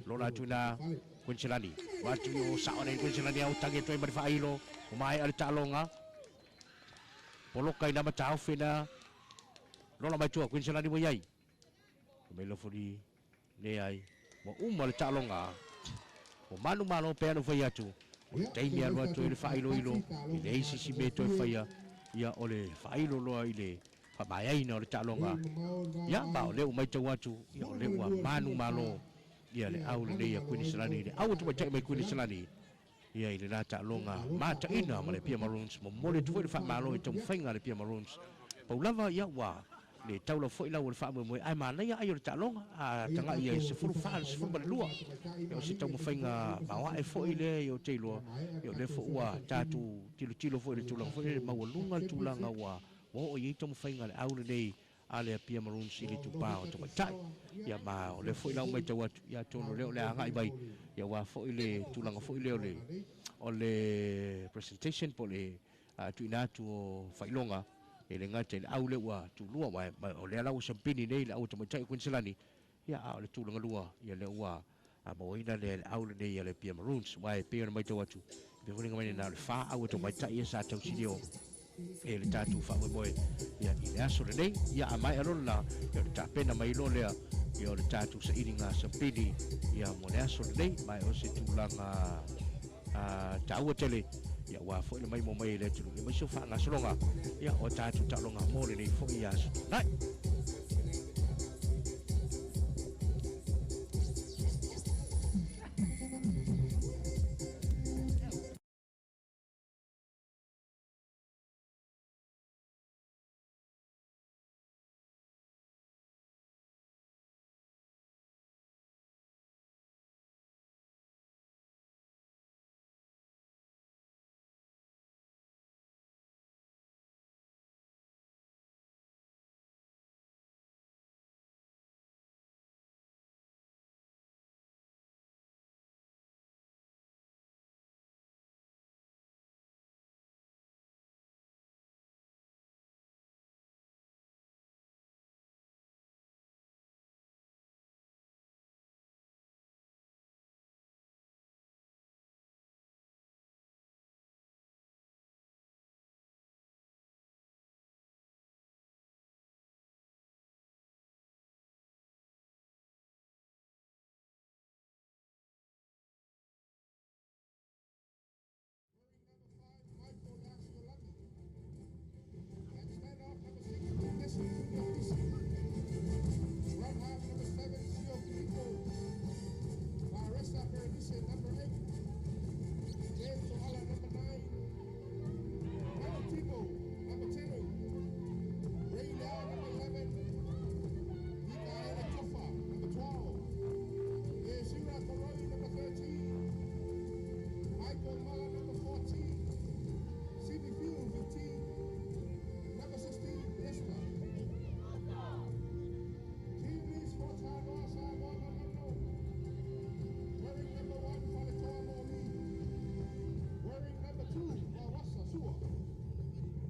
Speaker 1: Lola atu ina Kuiniselani. Atu i o sao nei Kuiniselani au tangi atu ai ma le faailo. O maea le taaloga. Poloka ina mataofi na. Lola mai tua Kuiniselani ua iai. Mai lofoli le ai. Ua uma le taaloga. O manu malo pe anu fai atu. O le taimi alu atu i le faailoilo. I le isi si me toe faia. Ia o le faailo loa i le faamaeaina o le taaloga. Ia ma o lea ua maitau atu. Ia o lea ua manu malo. Ia le au lenei a Kuiniselani. Le au atu mai mai Kuiniselani. Ia i le la taaloga mataina ma le Apia Maroons. Momoli atu foi le faamalo i taumafaiga a le Apia Maroons. Pau lava ia ua le taula foi lau o le faamoemoe ae manaia ai o le taaloga. A tagai ai 14 12. Ia o se taumafaiga maoae foi lea ia o te iloa. Ia o lea foi ua tatou tilotilo foi i le tulaga foi le maualuga le tulaga ua Ua oo i ai taumafaiga a le au lenei a le Apia Maroons i le itupā o tamaitai. Ia ma o lea foi la ua matau atu, ia atonu o lea o le a agai mai, ia aua foi le tulaga foi lea o le presentation po o le tuuina atu o faailoga e le gata i le au lea ua tulua, aua o lea la ua siampini nei le au tamaitai o Kuiniselani, ia a o le tulaga lua, ia lea ua mauaina lea le au lenei a le Apia Maroons. Aua e pei ona matau atu, e pei foliga mai na o le 4 au tamaitai ia sa tausilio e le tatou faamoemoe ia i le aso lenei. Ia a maea loa lena, ia o le tapena mai loa lea ia o le tatou sailiga sampini ia mo le aso lenei. Ma o se tulaga taua tele ia aua foi le maimoa mai e le atunuu ia aemaise o faagasologa ia o tatou taaloga mo lenei foi aso Toonai.
Speaker 3: Wearing number 5, Michael Lasiolagi. And stand off number 6, Jesse Fisi. Run half number 7, Sio Filipo. Larissa Berenice, number 8. James O'Hala, number 9. Mel Timo, number 10. Ray Liao, number 11. Mikaela Tofa, number 12. Yeshira Koroi, number 13. Michael Mala, number 14. Sidney Field, 15. Number 16, Lester. Team leads for Tanoa Samoa Manono. Wearing number 1, Faletoa Momi. Wearing number 2, Mawasa Sua.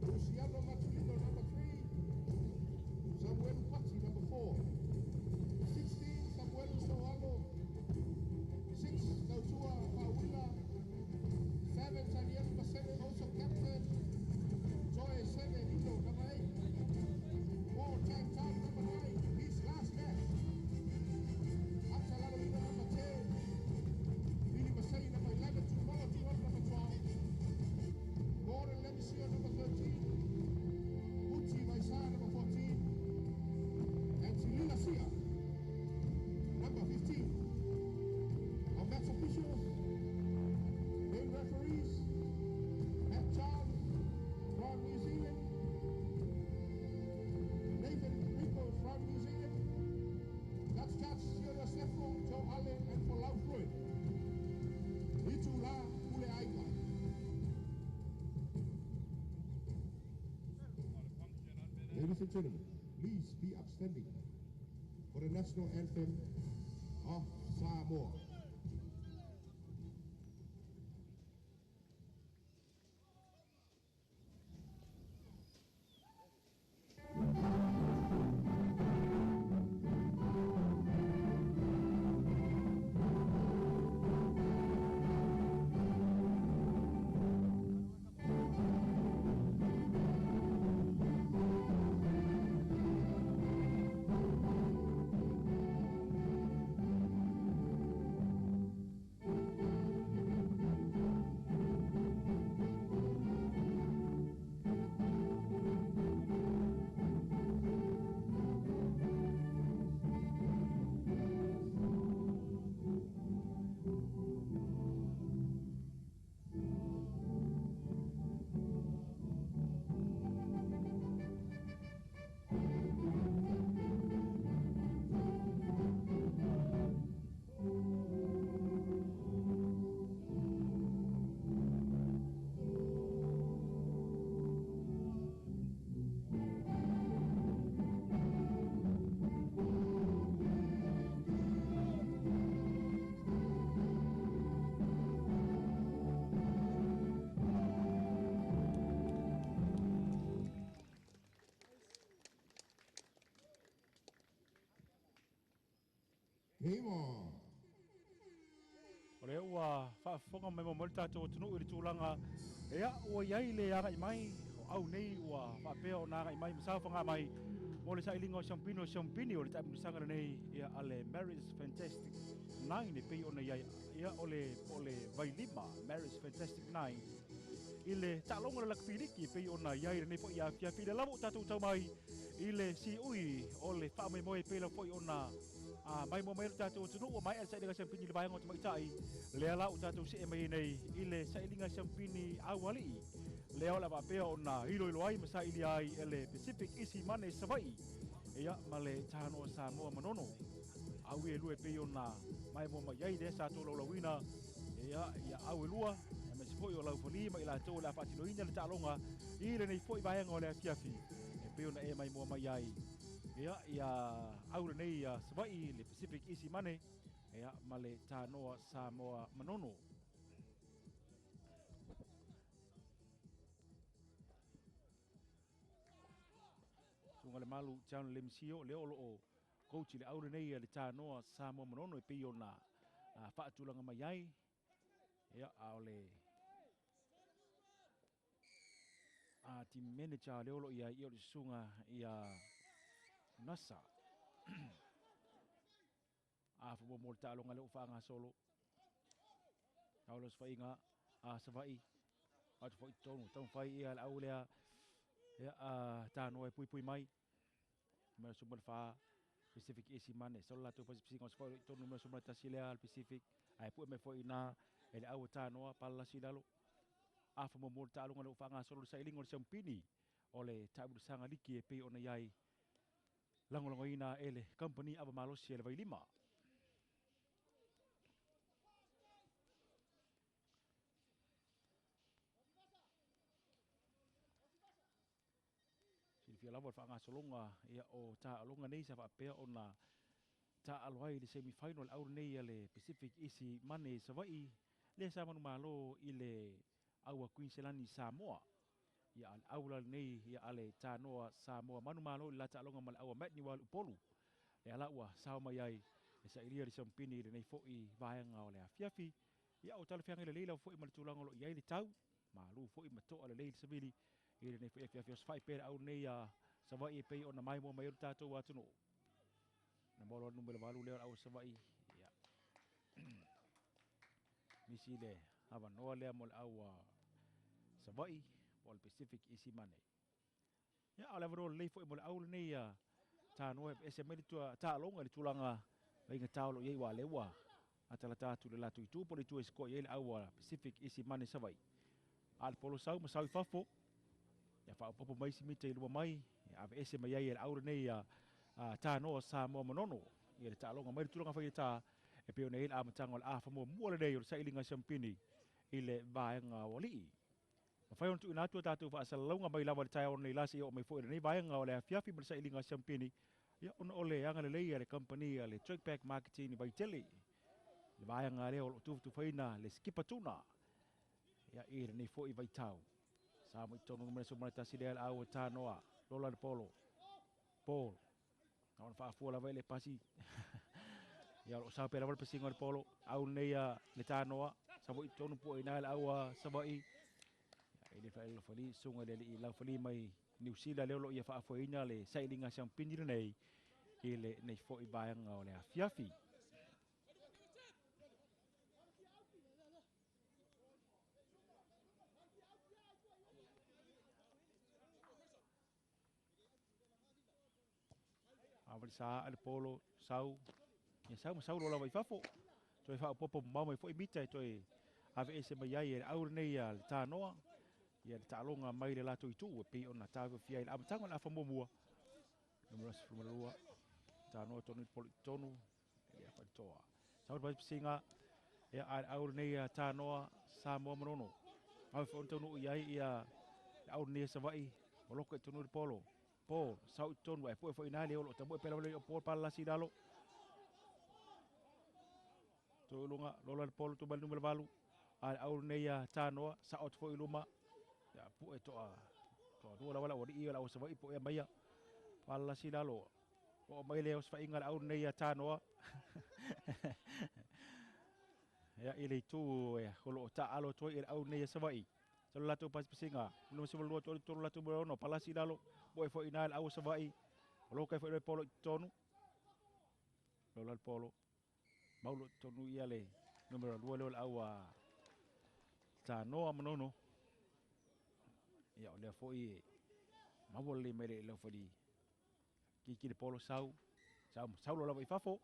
Speaker 3: Luciano Matulino, number 3. Samuel Pati, number 4. 16, Samuel Soalo. 6, Tautua Fawila. 7, Daniel Masene, also captain. Joy 7, Ito, number 8. 4, Tan Tan, number 9. His last match. Absalom, number 10. Billy Masai, number 11. Tumolo Tuan, number 12. Gordon Lemisio, number 13. Uchi Vaisa, number 14. And Silila Sia, number 15. Our match officials, main referees, Matt Charles from New Zealand, Nathan Rico from New Zealand, Dutch Judge Sio Sefo, Joe Allen, and Folau Floyd. Itu La Pule Aiga. Ladies and gentlemen, please be upstanding for the national anthem of Samoa.
Speaker 2: lea ua faafofoga mai mo le tatou atunuu i le tulaga ia ua i ai le agai mai o au nei ua faapea ona agai mai ma saofaga mai mo le sailiga o siampini o siampini o le taamilosaga lenei ia a le Marriage Fantastic 9 e pei ona i ai ia o le po o le Vailima Marriage Fantastic 9 i le taaloga o le lakapi liki e pei ona i ai lenei foi afiafi. I le lava o tatou tau mai i le siui o le faamoemoe e pei lava foi ona a maimoa mai lo tatou atunuu ua maea le sailiga siampini i le vaega o tamaitai, lea la ua tatou see mai ai nei i le sailiga siampini aualii, lea o le a faapea ona iloilo ai ma sailia ai e le Pacific Isi Mane Savaii ia ma le Tanoa Samoa Manono. Au e lua e pei ona maimoa mai ai lea sa tolaulauina ia ia au e lua aemaise foi o Laufali ma i latou o le a faatinoina le taaloga i lenei foi vaega o le afiafi e pei ona e maimoa mai ai ia ia au lenei ia Savaii le Pacific Easy Money ia ma le Tanoa Samoa Manono. Susuga le Malu John Lemsio lea o lo o coach i le au lenei a le Tanoa Samoa Manono e pei ona faatulaga mai ai ia a o le a team manager lea o lo o i ai ia o le susuga ia Nasa. A fua mo le taaloga lea ua faagasolo. Tau le osofaiga a Savaii. Atu foi totonu, taumafai ia le au lea ia a Tanoa e puipui mai. Numera 14 Pacific Easy Money. Solo latou pasipasiga o Savaii i totonu numera 11 lea le Pacific. Ae pue mai foi i ina e le au a Tanoa, palalasi i lalo. Afa muamua o le taaloga lea ua faagasolo le sailiga o le siamupini o le taamilosaga liki e pei ona i ai lagolagoina e le kamupani ava malosi a le Vailima. Silafia lava le faagasologa ia o taaloga nei sa faapea ona taaalo ai i le semi final au lenei a le Pacific Easy Money Savaii lea sa manumalo i le au a Queensland Samoa. Ia a le au la lenei ia a le Tanoa Samoa manumalo i le la taaloga ma le au a Matt Niwal Upolu. Lea la ua sao mai ai e sailia le siampini i lenei foi vaega o le afiafi. Ia o talafeagai lelei lava foi ma le tulaga o lo o i ai le tau. Malu foi ma toa lelei le savili i lenei foi afiafi. Osofai pea le au lenei a Savaii e pei ona maimoa mai ai lo tatou atunuu. Na maua loa le numera 8 lea o le au a Savaii. Ia. Misi le avanoa lea mo le au a Savaii po o le Pacific Easy Money. Ia, a o le avanoa lelei foi mo le au lenei a Tanoa e ese mai le tua taaloga i le tulaga faigata o lo o i ai, aua o lea ua atalata atu i le latou itu po o le itu e sikoa i ai le au a Pacific Easy Money Savaii. A o le polo sau ma sau i fafo, ia faaopoopo mai isi mita i luma mai, ia aveese mai ai e le au lenei a Tanoa Samoa Manono ia le taaloga mai le tulaga faigata e pei ona i ai le amataga o le afa muamua lenei o le sailiga siampini i le vaega o alii. Mafai ona tuuina atu a tatou faasalalauga mai lava i le taeao nei la seia oo mai foi i lenei vaega o le afiafi ma le sailiga siampini, ia ona o le agalelei a le kamupani a le Trackback Marketing i Vaitele, le vaega lea o lo o tufatufaina le skipa tuna ia i lenei foi vaitau. Sa mo i totonu numera 11 lea le au e Tanoa, Lola le Polo, Paul. Na ona faafua lava i le pasi. Ia o lo o sao pea lava le pasiga o le Polo. Au lenei a le Tanoa, sa mo i totonu pua i ina le au a Savaii. Ia, i le whaelofali, sunga le alii Laufali mai Niu Sila lea o lo o ia faafoeina le sailiga siampini lenei i lenei foi vaega o le afiafi. Avalisa a le polo, sau, ia sau ma sau loa lava i fafo. Toe faaopoopo mamao mai foi mita e toe aveese mai ai e le au lenei a le Tanoa. Ia le taaloga mai le latou itu e pei ona taofiofi ai i le amataga o le afa muamua. Numera 12, Tanoa tonu i le polo i totonu, e le afa i le toa. Sau le pasipasiga, ia a le au lenei a Tanoa, Samoa Manono. Au foi ona taunuu i ai ia le au lenei a Savaii, o loko i totonu i le polo. Paul, sau i totonu, ae pue foi i ina le o lo o tamu'e pea lava le o Paul palalasi i lalo. Toe luga, lola le polo tumai le numera 8. A le au lenei a Tanoa, sao atu foi i luma. Ia pue toa, toa lua lava le aualii o le au Savaii puea maia. Palalasi i lalo. Oo mai le osofaiga le au lenei a Tanoa. Ia, i le itu e o loo taaalo atu ai i le au nei a Savaii. Sa lo latou pasipasiga, 52 33 latou numera 6, palasi i lalo, poe foi i ina le au a Savaii. O lo kai foi le polo i totonu. Lola le polo. Maulo i totonu ia le numera 2 leo le au a Tanoa Manono. Ia, o lea foi e maua lelei mai le laufali. Kiki le polo sau. Sau, sau lava i fafo.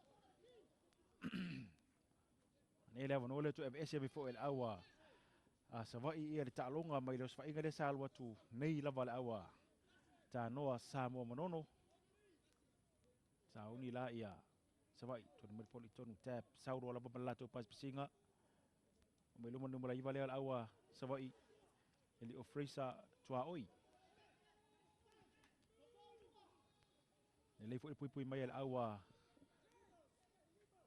Speaker 2: Nei le avanoa lea toe aveese mai foi e le au a Savaii ia le taaloga mai le osofaiga lea sa alu atu nei lava le au a Tanoa Samoa Manono. Sauni la ia Savaii, tonu mai le polo i tonu tap, sau loa lava ma le latou pasipasiga. O mai luma numera 9 lea le au a Savaii, e li o Fraser Tuaoi. Lelei foi le puipui mai a le au a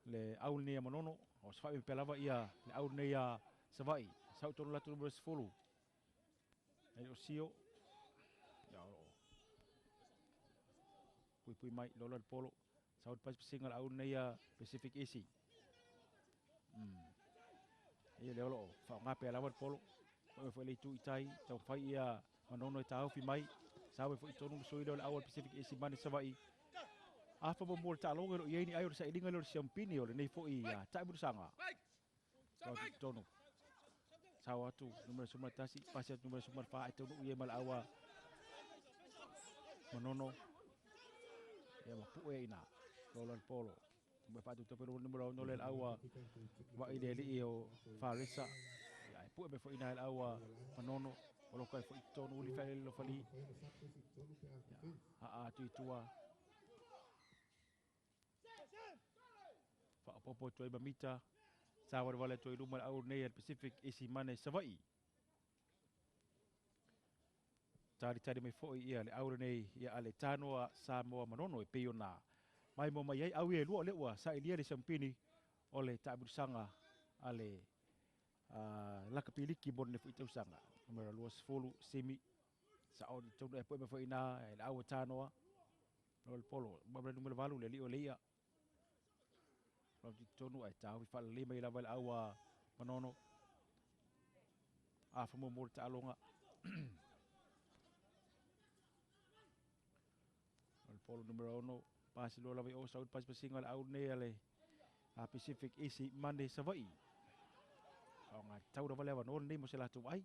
Speaker 2: le au lenei a Manono. O se faamea pea lava ia le au lenei a Savaii. Sau tonu latou numera 10. E o Sio. Ia o puipui mai lola le polo. Sau le pasipasiga le au lenei a Pacific Easy. Ia le olo whaonga pea lava le polo. Foi foi le itu i tai, tau fai ia Manono e tāofi mai. Sau e foi tonu le sui leo le au a le Pacific Easy Mane Savaii. Afa mo mo le taaloga lo i ai ni ai o le sailiga leo le siampini o lenei foi taimulusaga. Sau atu tonu. Sau atu numera 11, pasi atu numera 14 e taunuu i ai ma le au a Manono. Ia ma pue ina. Lola le polo. Mai faatutope lo numera 6 le au a vai le alii o Faresa. Ia e pue mai foi ina le au a Manono. O lo kai foi tonu uli whaelele lo fali. Ia, haa atu i tua. Whaopopo atu ai ma mita. Sa wale wale atu ai luma le au nei al Pacific isi mane Savaii. Talitali mai foi ia le au lenei ia a le Tanoa Samoa Manono e pei ona mai mo mai ai au e lua o le ua sailia le siamupini o le taamilosaga a le lakapi liki mo lenei foi tausaga. Numera 20 Simi sao i tonu e poe mai foi ina e le au a Tanoa. No le polo ma le numera 8 le alii o Leia. Lau tonu ai tāhui whaalalei mai lava le au a Manono. A whamua mo le taaloga. O le polo numera 6. Pasi loa lava i o sau le pasipasiga le au nei a le a Pacific Easy Mane Savaii. O ngā tau lava le avanoa lenei mo se latou ai.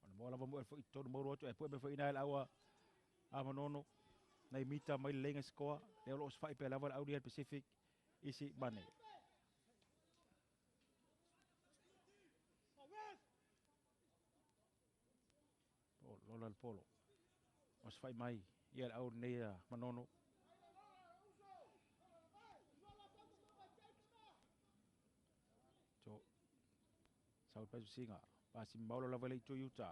Speaker 2: O le moa lava mo e foi tonu mauro atu e pue mai foi ina le au a Manono. Nei mita mai le leiga sikoa. Lea o lo o safai pea lava le au nei a le Pacific Easy Mane. Lola le polo. O se mai ia le au nei a Manono. To sau le singa. Pasi maolo lava le itu iuta.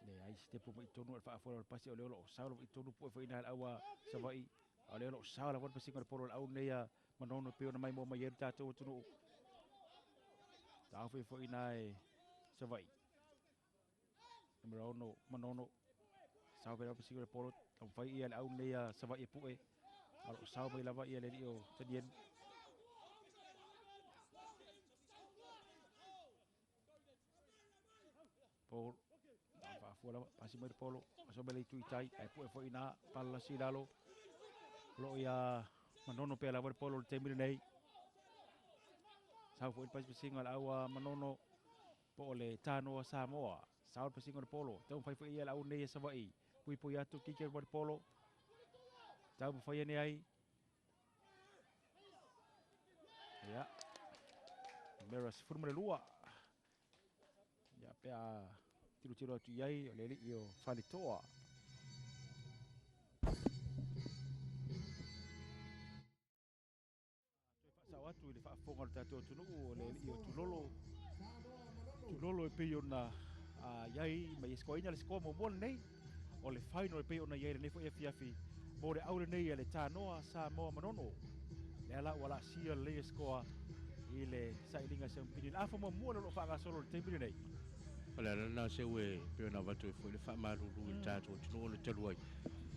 Speaker 2: Le ai stepu mai tonu al faafola o le pasi o le olo o sau lava i tonu pue foi ina le au a Savaii. O le olo o sao lava le pasiga o le polo le au nei a Manono pei ona mai mo mai ai le tatou atunuu. Taofi foi ina e Savaii. Numera 6 Manono. Sao pea lava pasiga o le polo. Taumafai ia le au nei a Savaii e pue. A o sao mai lava ia le alii o Tanielu. Polo. Faafua lava, pasi mai le polo. Paso mai le itu i tai, ae pue foi ina, palalasi i lalo. O loo ia Manono pea lava le polo i le taimi lenei. Sau foi le pasipasiga o le au a Manono po o le Tanoa Samoa. Sau le pasiga o le polo. Taumafai foi ia le au nei a Savaii. Puipui atu kiki le polo. Taumafai ane ai. Ia. Numera 12. Ia pea tilotilo atu i ai o le alii o Faletoa. Toe faasao atu i le faafofoga o le tatou atunuu o le alii o Tulolo. Tulolo e pei ona i ai ma ia sikoaina le sikoa muamua lenei o le final e pei ona i ai lenei foi afiafi mo le au lenei a le Tanoa Samoa Manono. Lea la ua laasia lelei sikoa i le sailiga siamupini. Le afa muamua le o lo o faagasolo i le taimi lenei.
Speaker 1: O le ala lena seu e pei ona avatu ai foi le faamalulu i le tatou atunuu ona talu ai.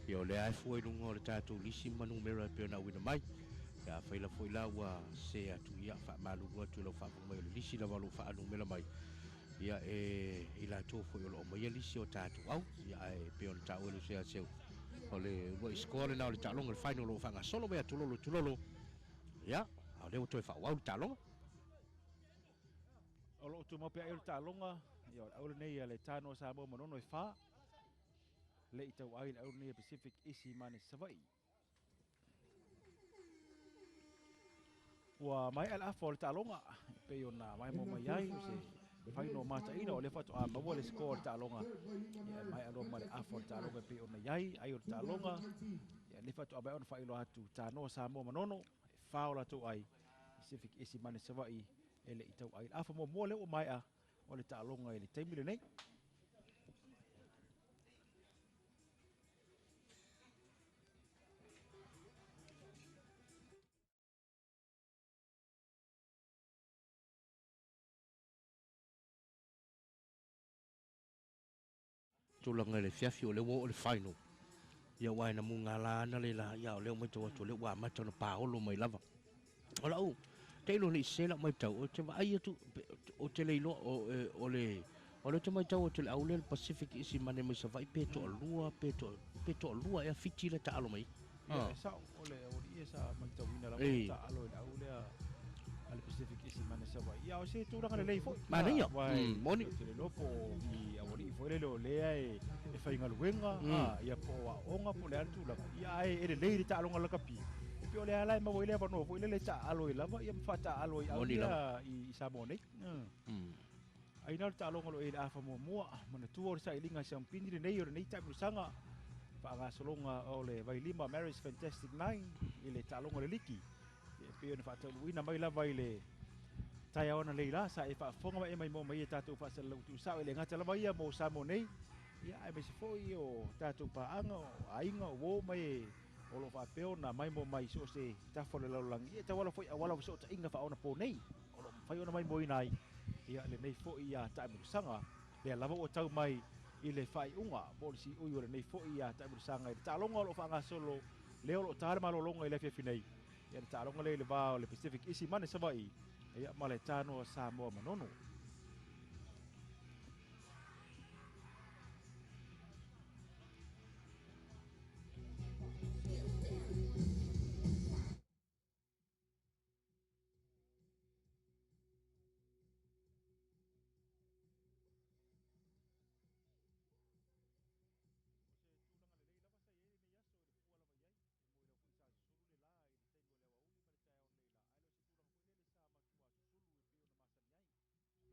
Speaker 1: Ia o lea e fua i luga o le tatou lisi ma numera e pei ona auina mai. Ia afai lava foi la ua sē atu, ia faamalulu atu i lau faafofoga mai, o le lisi lava o lo o faanumera mai, ia e i latou foi o lo o aumaia lisi o tatou au. Ia ae pei ona taua e le uso ia Seu, o le uluai score lena o le taaloga, le final o lo o faagasolo mai atulolo tulolo. Ia, a o lea ua toe faaauau le taaloga.
Speaker 2: O lo o tumau pea ai o le taaloga, ia o le au lenei a le Tanoa Samoa Manono e 4. Le i tau ai le au lenei a Pacific Isi Mane Savaii. Ua maea le afa o le taaloga, e pei ona maimoa mai ai o se faino mataina o lea faatoa maua le score o le taaloga. Ia e maea loa ma le afa o le taaloga e pei ona i ai, ai o le taaloga. Ia lea faatoa maea ona faailoa atu Tanoa Samoa Manono, e 4 o latou ai, Pacific Isi Mane Savaii e le i tau ai. Le afa muamua lea ua maea o le taaloga i le taimi lenei.
Speaker 1: Tulaga i le fiafi o lea ua oo le final. Ia aua e na mugala ana le la, ia o lea ua matau atu o lea ua amata ona paolo mai lava. O lau tailo le i sese lau matau, ou te vaai atu, ou te le iloa o le o lea ou te matau atu i le au lea le Pacific Isi Mane mai Savaii pe toalua pe toa pe toalua ea Fiti lea taalo mai.
Speaker 2: Ia, e sao, o le aualii e sa matauina lava o taalo i le au lea a le Pacific Isi Mane Savaii. Ia, o se tulaga lelei foi.
Speaker 1: Manaia. Moni.
Speaker 2: Ou te le iloa po o ni aualii foi lele o lea e faigaluega, ia po o aoga po o le a le tulaga. Ia, ae e lelei le taaloga lakapi. E pei o le ala e maua ai le avanoa foi lele e taaalo ai lava, ia ma faataaalo ai au ia i Samoa nei. Ai na o le taaloga o lo o i ai i le afa muamua, manatua o le sailiga a Siampini lenei o lenei taamilosaga faagasologa o le Vailima Mary's Fantastic Nine i le taaloga o le liki. E pei ona faataunuuina mai lava i le taeao ananei la, sa e faafofoga ma e maimoa mai i tatou faasalalau tuusao, e le gata lava ia mo Samoa nei, ia aemaise foi o tatou paaga, o aiga, o uo ma e o lo o faapea ona maimoa mai i so o se tafa o le lalolagi, ia e tauala foi i auala o fesootaiga faaonapo nei o lo o mafai ona maimoaina ai ia lenei foi taamilosaga. Lea lava ua tau mai i le faaiuga po o le siui o lenei foi taamilosaga i le taaloga o lo o faagasolo lea o lo o ta le malologa i le afiafi nei, ia le taaloga lea i le va o le Pacific Isi Mane Savaii ia ma le Tanoa Samoa Manono.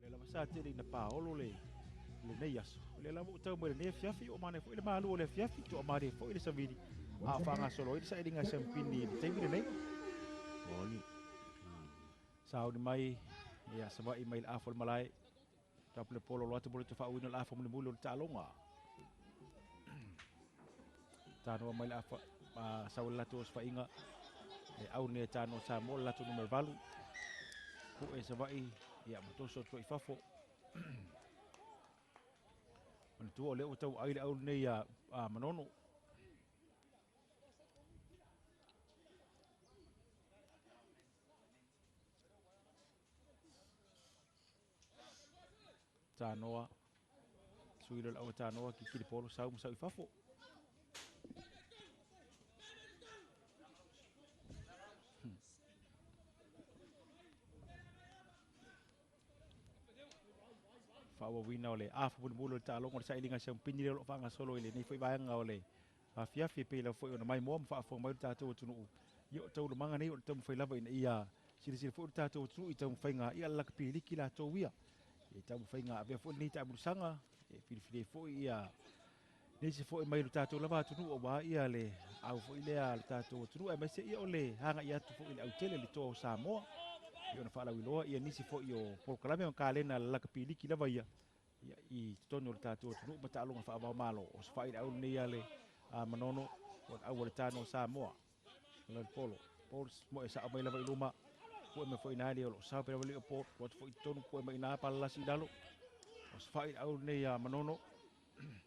Speaker 2: Lea lava sa tele ina paolo le lenei aso. O lea lava ua tau mai lenei afiafi, ua manaia foi le malu o le afiafi, toamalie foi le savili, a o faagasolo ai le sailiga a Siampini i le taimi lenei.
Speaker 1: Moni.
Speaker 2: Sauni mai, ia Savaii mai le afa o le malae. Tapu le polo atu mo le faauina o le afa mulimuli o le taaloga. Tanoa mai le afa, sau le latou osofaiga. E au nei e Tanoa Samoa le latou numera 8. Pu'e Savaii, ia ma toso atu i fafo. Manatua o lea ua tau ai le au lenei a Manono. Tanoa, sui le au Tanoa ki kili polo sau ma sau i fafo. Faaauauina o le afa mulimuli o le taaloga o le sailiga siampini lea o lo o faagasolo i lenei foi vaega o le afiafi e pei lava foi ona maimoa ma faafofoga mai lo tatou atunuu. Ia o taualumaga nei o le taumafai lava ina ia silasila foi lo tatou atunuu i taumafaiga ia le lakapi liki latou ia. E taumafaiga avea foi lenei taamilosaga e filifili ai foi ia nisi foi mai lo tatou lava atunuu aua ia le au foi lea a le tatou atunuu aemaise ia o le agai atu foi i le autele le toa o Samoa. Ia ona faalauiloa ia nisi foi o polokalame ma kalena a le lakapi liki lava ia ia i totonu o le tatou atunuu ma taaloga faavaomalo. O se fai le au lenei a le Manono o le au a le Tanoa Samoa. O le polo. Polo mo e sao mai lava i luma. Pue mai foi nā le o lo sao pera wale o polo. Atu foi totonu pue mai nā palalasi i lalo. O se fai le au lenei a Manono.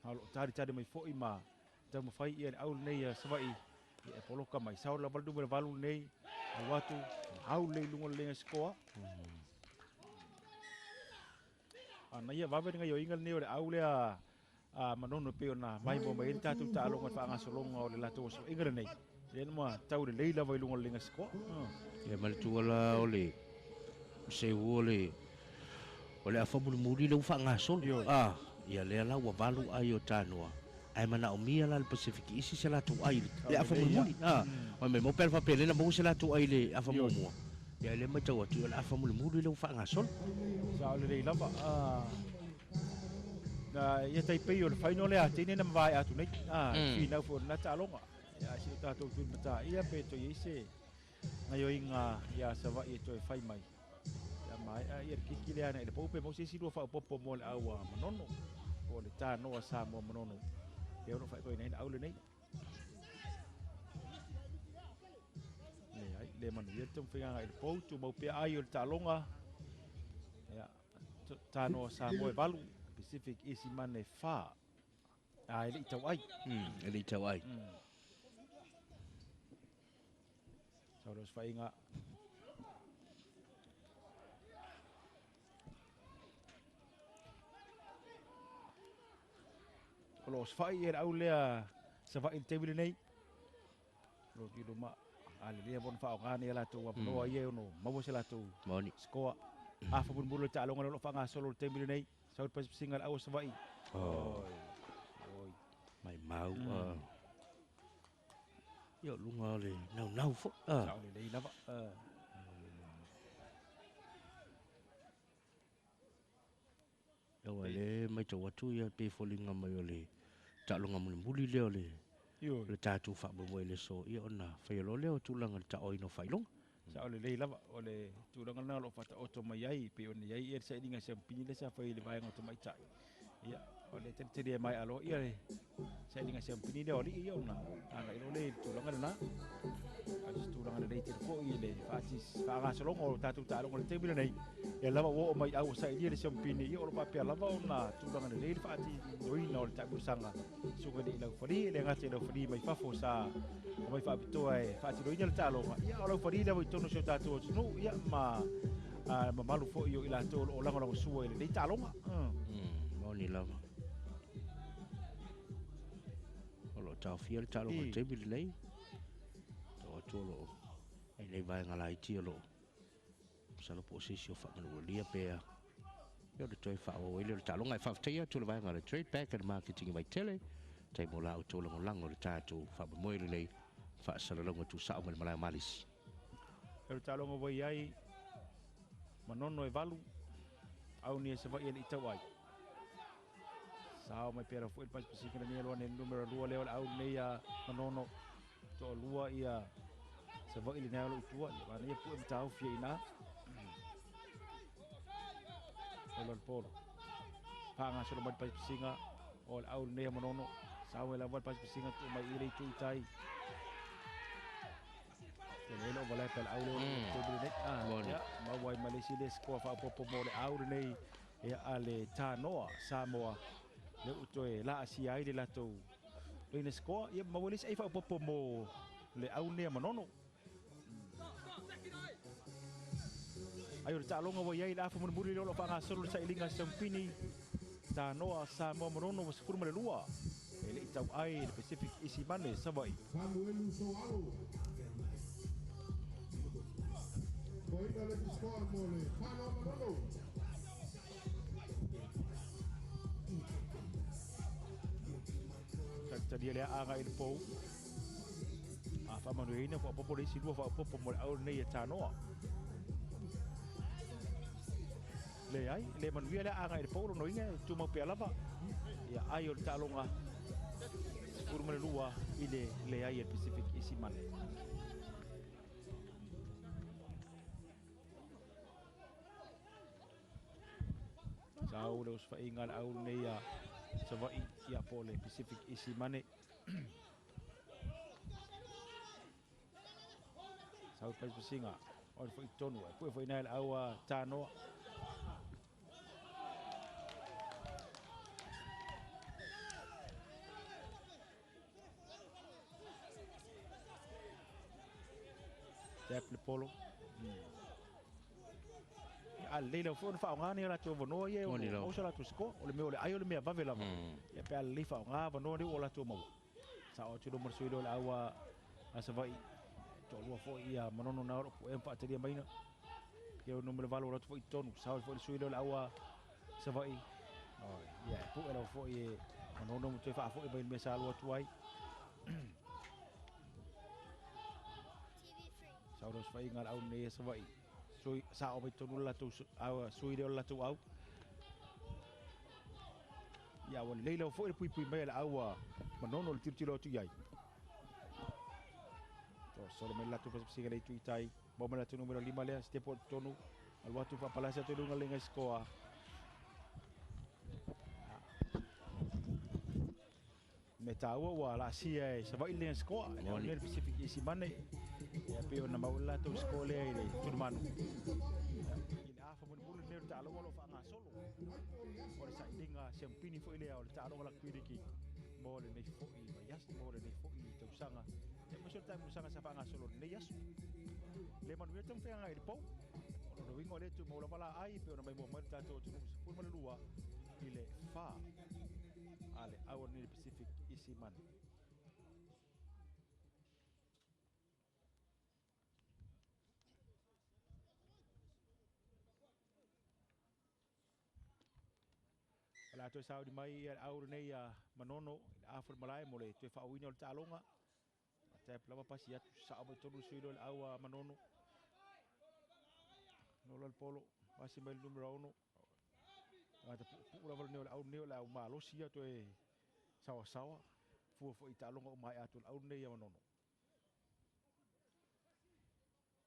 Speaker 2: A o lo tari tari mai foi ma taumafai ia le au lenei a Savaii. Ia e poloka mai. Sao lava le numera 8 lenei. Alu atu, hau lelei i luga o le lega sikoa. Ana ia vave le gaioiga lenei o le au lea a Manono e pei ona maimoa mai ai le tatou taaloga i le faagasologa o le latou osoaiga lenei. Lea na ma tau lelei lava i luga o le lega sikoa.
Speaker 1: Ia manatua la o le seu o le afa mulimuli lea ua faagasolo. Ia lea la ua 8 ai o Tanoa. Ae manaomia la le Pacific isi se latou ai le afa mulimuli. Oi mai mo pe faapea na maua se latou ai le afa muamua. Ia le mai tau atu o le afa mulimuli lea ua faagasolo.
Speaker 2: Sa o lelei lava. Na ia tai pei o le final lea teine na mavae atu nei. Finau fo na taaloga. Ia si o tatou tulimata ia pe toe i ai se gaioiga ia Savaii e toe fai mai. Ia mai ia le kiki lea na i le pou pe mo se isi lua faaopoopo mo le au a Manono. Po o le Tanoa Samoa Manono. Ia ono faatoina ai le au lenei. Le ai le manuia le taumafaiga i le pou tumau pea ai o le taaloga. Ia Tanoa Samoa e 8, Pacific Isi Mane 4. A e le i tau ai.
Speaker 1: E le i tau ai.
Speaker 2: Sau le osofaiga. O lo osofai e le au lea Savaii i le taimi lenei. Lo tilo ma a le lea bona faaaoga nei a latou avanoa ia e ono maua se latou sikoa. Afa mulimuli o le taaloga lea o lo o faagasolo i le taimi lenei. Sau le pasipasiga le au o Savaii. Oi.
Speaker 1: Mai mau. Ia o luga o le naunau foi.
Speaker 2: Sa o lelei lava.
Speaker 1: Ia ua le matau atu ia pei foliga mai o le taaloga mulimuli lea o le le tatou faamoemoe i le aso ia ona faia loa lea o tulaga i le taoina o faailoga.
Speaker 2: Sa o lelei lava o le tulaga lena o lo o faataoto mai ai pei ona i ai ia le sailiga siamupini lea sa fai i le vaega o tamaitai. Ia, o le tele mai alo ia le sailiga siamupini lea o alii ia ona agai loa lea i le tulaga lena. A o se tulaga lelei tele foi i le faagasologa o tatou taaloga i le taimi lenei. Ia lava ua oo mai au ua sailia le siamupini, ia o lo o faapea lava ona tulaga lelei le faatinoina o le taamilosaga suka i laufali, e le gata i laufali mai fafo sa mai faapitoa e faatinoina le taaloga, ia o laufali lava i totonu o si o tatou atunuu, ia ma mamalu foi o i latou o lo o lagolagosua i lenei taaloga.
Speaker 1: Moni lava. O lo o taofia le taaloga i le taimi lenei. Tau atu o lo o ai nei vaega laiti o lo o masalo po o se isi o faamanualia pe a. Ia o le toe faaauau ai lea o le taaloga. E faafetaia atu le vaega o le Trade Back and Marketing i Vaitele. Tai mo la outou lagolago i le tatou faamoemoe lenei faasalalauga tuusao mai le malae o Malisi.
Speaker 2: O le taaloga ua i ai Manono e 8, au ni e Savaii e le i tau ai. Sao mai pea foi le pasipasiga lenei aloa nei numera 2 lea o le au lenei a Manono. Toalua ia Savaii lenei o lo o i tua. Ia manaia pue ma taofi ai i ina. Polo le polo. Faagasolo mai le pasipasiga o le au lenei a Manono. Sao e lava le pasipasiga tuu mai i le itu i tai. Tele lo valai pe le au lea o le taimi lenei. Ia, maua ai ma le isi le sikoa faaopoopo mo le au lenei ia a le Tanoa Samoa. Lea ua toe laasia ai le latou leina sikoa. Ia maua le isi ai faaopoopo mo le au lenei a Manono. Ai o le taaloga ua i ai le afa mulimuli lea o lo o faagasolo le sailiga siamupini Tanoa Samoa Manono ua 12 e le i tau ai le Pacific Isi Mane Savaii.
Speaker 3: Samuelu Soalo. Toina le sikoa mo le Tanoa Manono.
Speaker 2: Talitalia lea aga i le pou. A faamanuiaina faaopoopo le isi lua faaopoopo mo le au lenei e Tanoa. Leai, le manuia lea aga i le pou lonoina e tumau pea lava. Ia ai o le taaloga 12 i le leai e Pacific Isi Mane. Sau le osofaiga le au lenei a Savaii ia po o le Pacific Isi Mane. Sau le pasipasiga o le foi tonu e pue foi nai le au a Tanoa. Tap le polo. A lelei lava foi ona faaaoga ni a latou avanoa ia e ono maua so latou score. O le mea o le ai o le mea vave lava. Ia pe a lelei faaaoga avanoa nei ua latou maua. Sao atu i luma le sui lea o le au a Savaii. Toalua foi ia Manono na o lo o puea ma faatalia maina. Ia o numera 8 o atu foi i totonu. Sao foi le sui lea o le au a Savaii. Ia e pue lava foi e Manono ma toe faafoi mai le mea sa alu atu ai. Sau le osofaiga le au nei a Savaii. Sui, sao mai tonu le latou sui lea o le latou au. Ia ua lelei lava foi le puipui mai a le au a Manono le tilotilo atu i ai. To solo mai le latou pasipasiga le itu i tai. Maua mai le latou numera 5 lea, sitepu atu tonu. Alu atu faapalasi atu i luga le sikoa. Mea taua ua laasia e Savaii le sikoa, e le le Pacific Easy Money. Ia pei ona maua le latou sikoa lea i le tulimanu. I le afa mulimuli lenei o le taaloga o lo o faagasolo. O le sailiga siampini foi lea o le taaloga rugby league mo lenei foi vaiaso, mo lenei foi tausaga. Ia aemaise o le taamilosaga sa faagasolo i lenei aso. Le manuia taumafaiga i le pou. O lona uiga o lea e tumau lava laai e pei ona maimoa mai le tatou atunuu 12 i le 4 a le au o le Pacific Easy Money. O le a toe sauni mai ia le au lenei a Manono i le afu o le malae mo le toe faauiina o le taaloga. Tap lava pasi atu sao mai tonu le sui lea o le au a Manono. Lola le polo, pasi mai le numera 6. Tagata puupuu lava lenei o le au lenei o le au malosi ia toe saoasaoa. Fua foi i taaloga ua maea atu e le au lenei a Manono.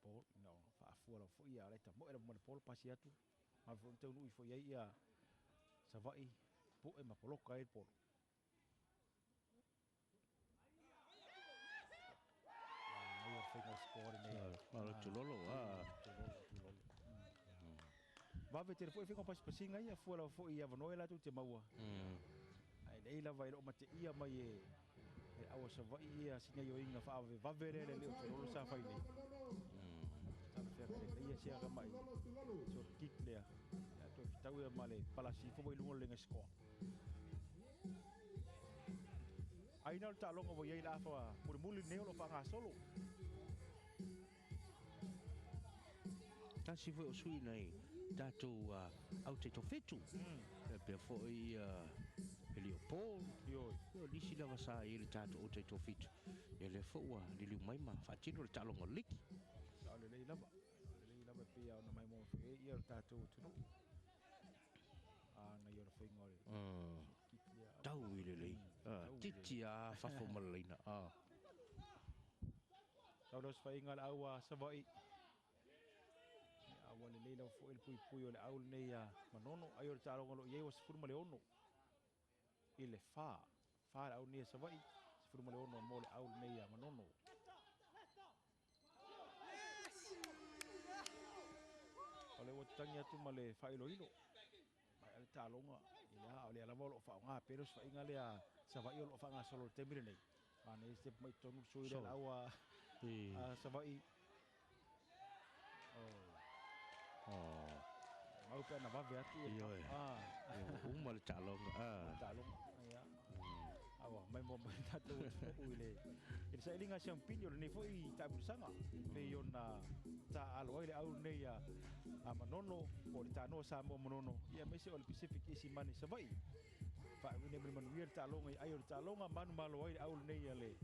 Speaker 2: Paul, ina o faafua lava foi ia, o le tamoe lava ma le polo pasi atu. Vave foi ona taunuu ifo i ai ia Savaii, pue ma poloka ai le polo. Manaia le faiga o le score lenei.
Speaker 1: Malo tulolo, a.
Speaker 2: Tulolo, tulolo. Vave tele foi faiga o pasipasiga ia, fua lava foi i avanoa ia latou te maua. Ae lelei lava e le o mateia mai e le au a Savaii ia si gaioiga faavavevave lea le leo tulolo sa fai nei. Talafeaga lelei ia si agamai short kick lea. Ia toe fetau ia ma le palasi ifo mai luga o le lega score. Ai na o le taaloga ua i ai le afa mulimuli lenei o lo o faagasolo.
Speaker 1: Tasi foi o sui nai tatou au taitofitu. Pea foi ia Elio Paul.
Speaker 2: Ioe.
Speaker 1: O nisi lava sa i le tatou au taitofitu. Ia lea foi ua liliu mai ma faatino le taaloga o le liki.
Speaker 2: Sao lelei lava. Lelei lava e pei ona maimoa foi ai ia le tatou atunuu. A na ia o le faiga o le kick lea.
Speaker 1: Tau i lelei. Titi a fafo ma le laina.
Speaker 2: Sau le osofaiga le au a Savaii. A ua lelei lava foi le puipui o le au lenei a Manono. Ai o le taaloga o lo o i ai ua 16 i le 4. 4 le au lenei a Savaii, 16 mo le au lenei a Manono. O le ua tatagi atu ma le faailoilo. Mai a le taaloga, ia, o lea lava o lo o faaaoga pea le osofaiga lea a Savaii o lo o faagasolo i le taimi lenei. Manaia step mai totonu le sui lea le au a Savaii. Mau pe ana vave atu ia.
Speaker 1: Ioe. Uma le taaloga.
Speaker 2: Taaloga. Ia. Aua, mai mo mai tatou atunuu i le sailiga siampini o lenei foi taamilosaga. Pei ona taaalo ai le au lenei a Manono, po o le tanoa Samoa Manono, ia aemaise o le Pacific Easy Money Savaii. Faauiina mai le manuia le taaloga i ai o le taaloga, manumalo ai le au lenei a le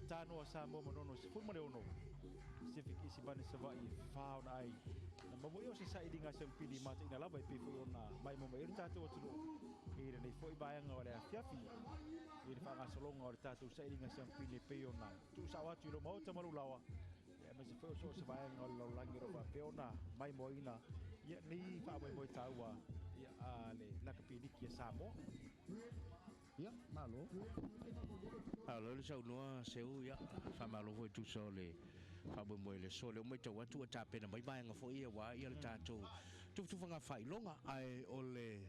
Speaker 2: tanoa Samoa Manono 16 Pacific Easy Money Savaii e fa ona ai. Na maua ia o se sailiga siampini mataina lava e pei foi ona maimoa mai ai le tatou atunuu i lenei foi vaega o le afiafi i le faagasologa o le tatou sailiga siampini e pei ona tuusao atu i lou maota ma lou laoa. Ia aemaise foi o so o se vaega o le lalolagi o lo o faapea ona maimoaina ia nei faamoemoe taua ia a le lakapi liki a Samoa.
Speaker 4: Ia, malo.
Speaker 1: Malo le saunoa Seu, ia, faamalo foi tusa o le faamoemoe i le aso. O lea ua matau atu ua tapena mai vaega foi ia aua ia le tatou tufatufaga faailoga, ae o le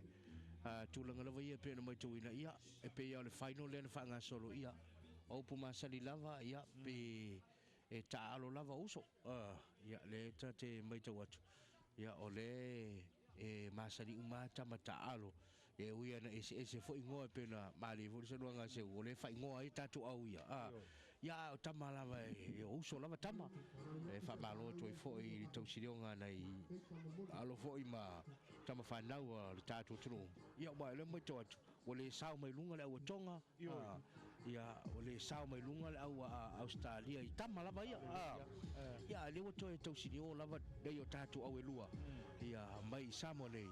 Speaker 1: tulaga lava ia e pei ona matauina, ia, e pei lava o le final lea na faagasolo, ia, o upu masani lava, ia, pe e taaalo lava uso. Ia le ta te maitau atu. Ia o le e masani uma tama taaalo. E ui ana ese foi ngoa pe na mali foi se luanga se o le fai ngoa i tatu au ia. Ia o tama lava e uso lava tama. E fa malo toi foi i tausilionga nei alo foi ma tama whanau le tātou tunu. Ia wa le mai atu. O le sao mai lunga le au Tonga. Ia o le sao mai lunga le au Australia i tama lava ia. Ia le o toe tausilio lava nei o tātou au e lua. Ia mai Samoa nei.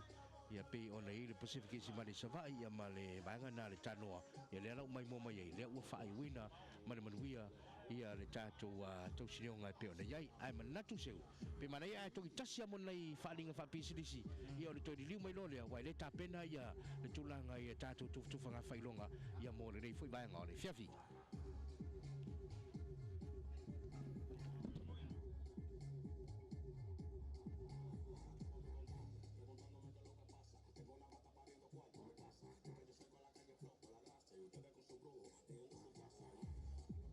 Speaker 1: Ia pe ona i le Pacific isi ma le Savai ia ma le vaega na le tanoa. Ia le ala mai mo mai ai. Le ua whaai wina ma le manuia ia le tātou tausilionga e pe ona iai. Ai manatu seu. Pe mana ia ai toki tasi amo nei whaalinga whaapisilisi. Ia o le toi liliu mai lolea. Wai le tāpena ia le tūlanga ia tātou tufutufa ngā whailonga ia mō le rei fui vaenga o le fiafi.
Speaker 3: May I call upon all our representatives from our Four Saints, Timana Apolima, Nainuaru Polu, Queensland Samoa, also Fionga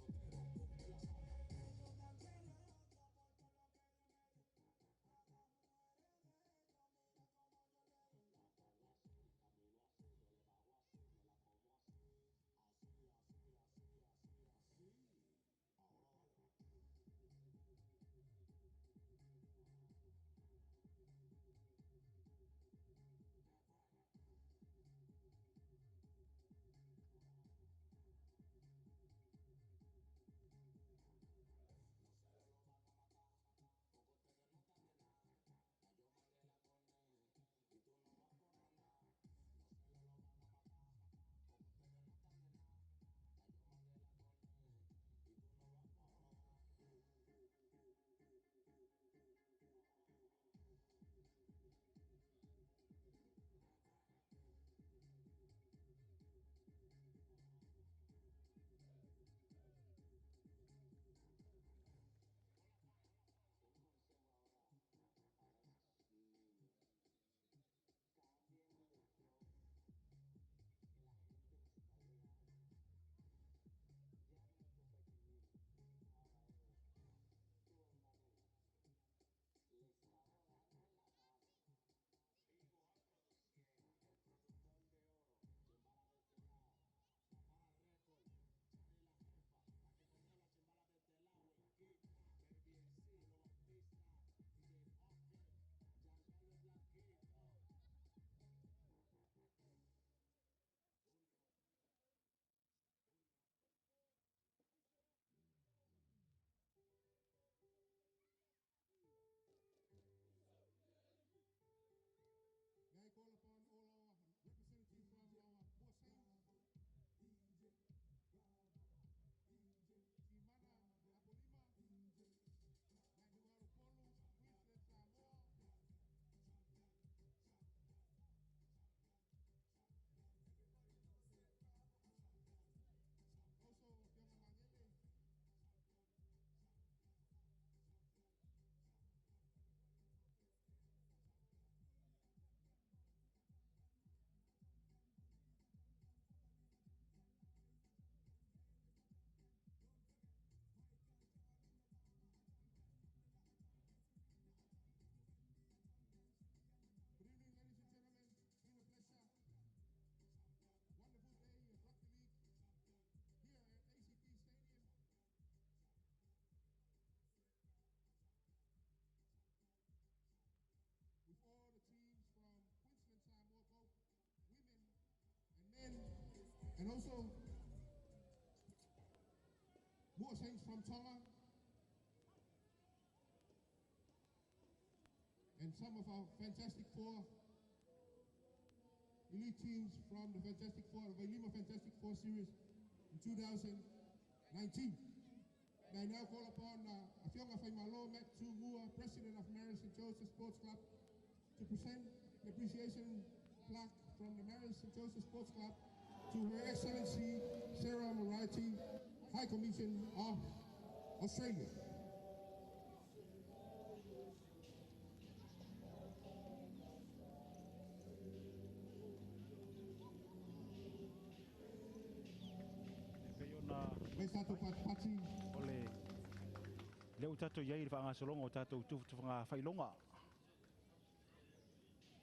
Speaker 3: Mangele, Good evening, ladies and gentlemen. It's been a pleasure. Wonderful day of rugby league here at ACT Stadium. With all the teams from Queensland Samoa, both women and men, and also more Saints from Tonga, and some of our Fantastic Four elite teams from the Fantastic Four, the Vailima Fantastic Four series in 2019. May I now call upon Afioga Faimalo Matt Tumua, President of Mary St. Joseph Sports Club, to present the appreciation plaque from the Mary St. Joseph Sports Club to Her Excellency Sarah Moretti, High Commission of Australia.
Speaker 2: Lea ua tatou i ai i le faagasologa o tatou tufatufaga faailoga.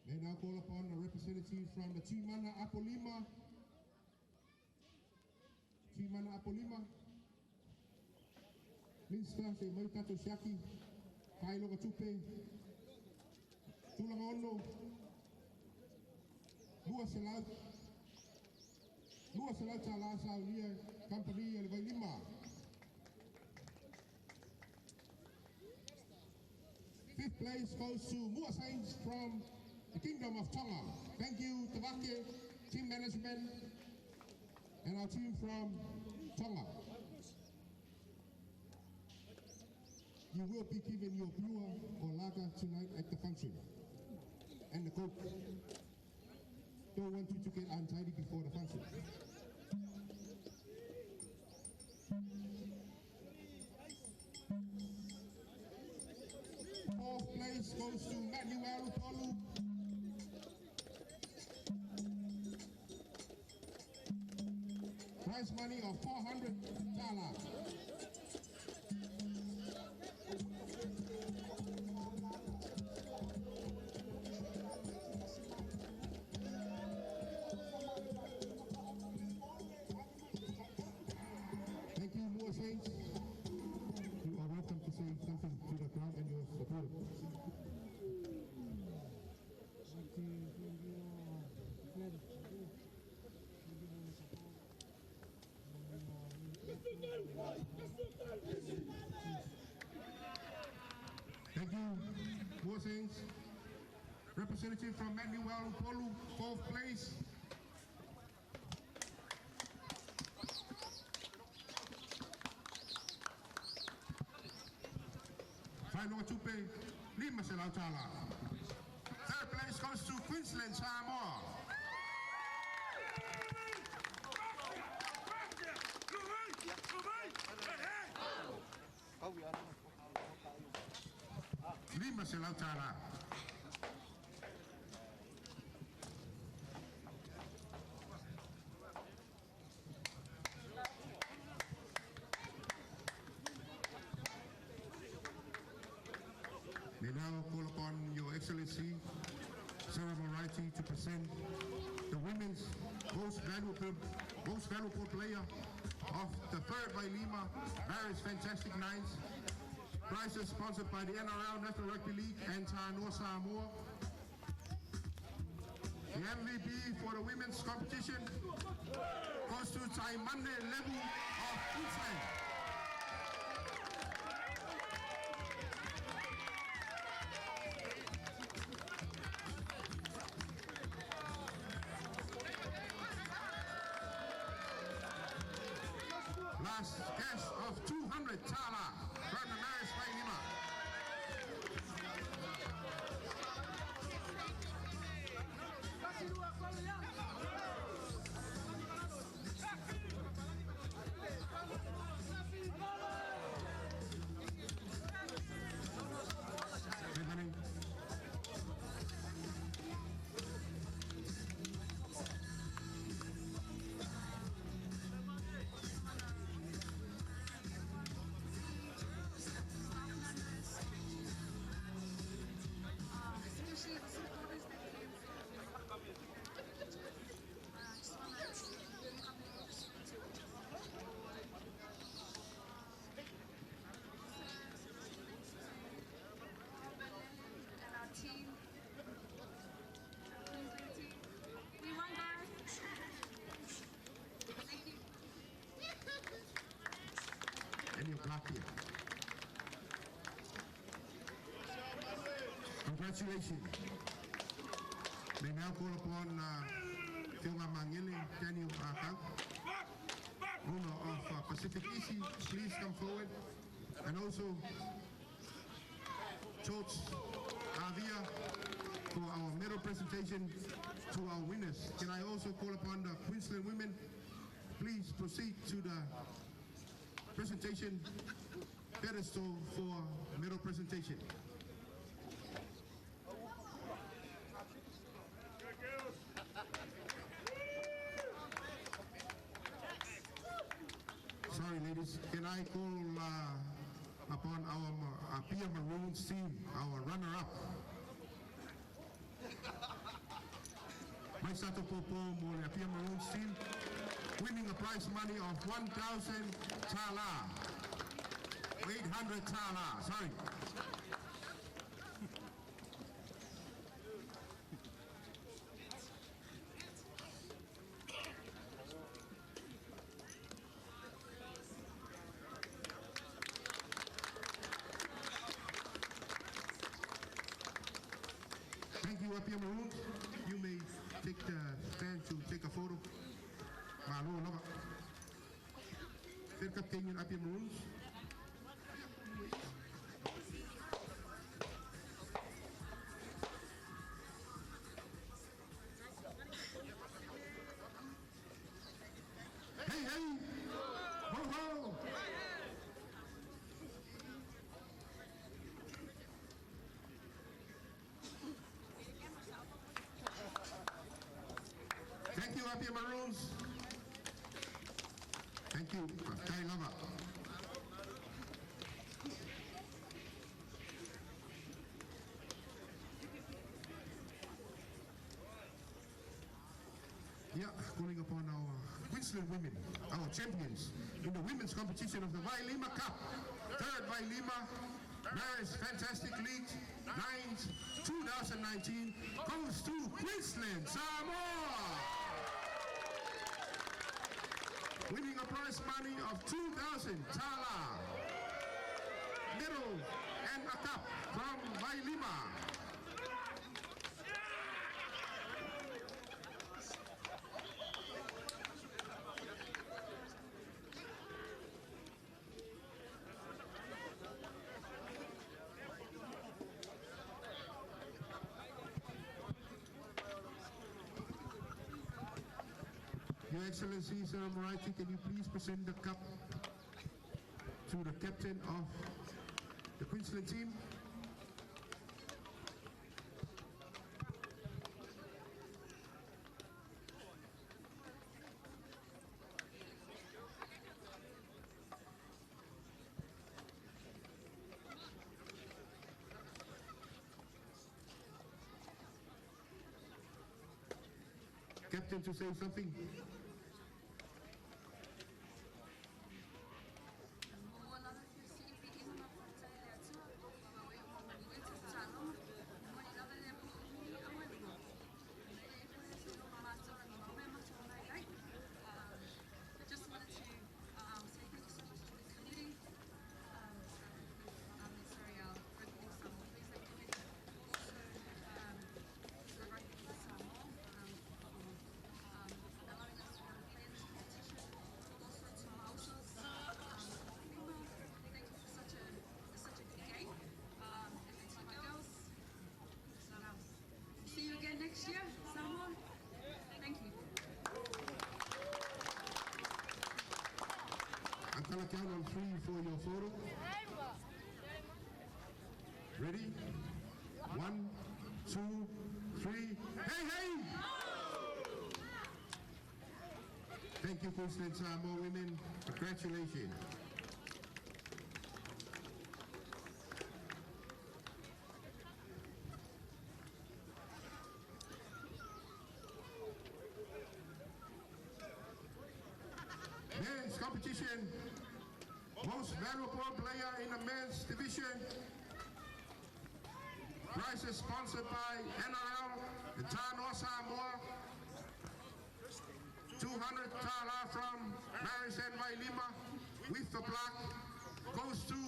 Speaker 3: May now call upon a representative from the Timana Apolima. Timana Apolima. Minista, se mai tatou siaki, faailoga tupe, tulaga ono, 200 tālā saunia, kampani a le Vailima. Fifth place goes to Mua Saints from the Kingdom of Tonga. Thank you, Tavake, team management, and our team from Tonga. You will be given your viewer or lager tonight at the function, and the Coke. Don't want you to get untidy before the function. Fourth place goes to Manuel Polu. Prize money of 400 tala. Thank you, Mua Saints. You are welcome to say something to the crowd and your supporters. Thank you, Mua Saints. Representative from Manuel Polu, fourth place. Final tupe, lima selau tala. Third place goes to Queensland Samoa. Lima selau tala. May now call upon Your Excellency, Sarah Moraiti, to present the women's most valuable player of the third Vailima Various Fantastic Nines. Prizes sponsored by the NRL, National Rugby League, and Tanoa Samoa. The MVP for the women's competition goes to Taimane Levu of Queensland. Last cash of 200 tala from the Maris Vailima. Here. Congratulations. May now call upon Fionga Mangele Daniel Akau, owner of Pacific Easy. Please come forward. And also George Avia for our medal presentation to our winners. Can I also call upon the Queensland women? Please proceed to the presentation pedestal for medal presentation. Sorry, ladies. Can I call upon our Apia Maroons team, our runner-up. Maisato Popo mo le Apia Maroons team, winning a prize money of 1,000 tala. 800 tala, sorry. Thank you, Apia Maroons. You may take the stand to take a photo. Malo lava. Fair Captain Apia Maroons. Hey, hey! Ho, ho! Thank you, Apia Maroons. Thank you, Tai Lava. Yeah, calling upon our Queensland women, our champions in the women's competition of the Vailima Cup. Third Vailima Maris Fantastic League 9, 2019 goes to Queensland, Samoa. Winning a prize money of 2,000 tala, medal and a cup from Vailima. Your Excellency, Sir Moraiti, can you please present the cup to the captain of the Queensland team? Captain to say something?
Speaker 5: Next year, Samoa. Thank you.
Speaker 3: I'm going to count on 3 for your photo. Ready? 1, 2, 3. Hey, hey! Thank you, Queensland Samoa women. Congratulations. Men's competition, most valuable player in the men's division. Prize is sponsored by NRL and Tanoa Samoa. 200 tala from Maris and Vailima with the plaque goes to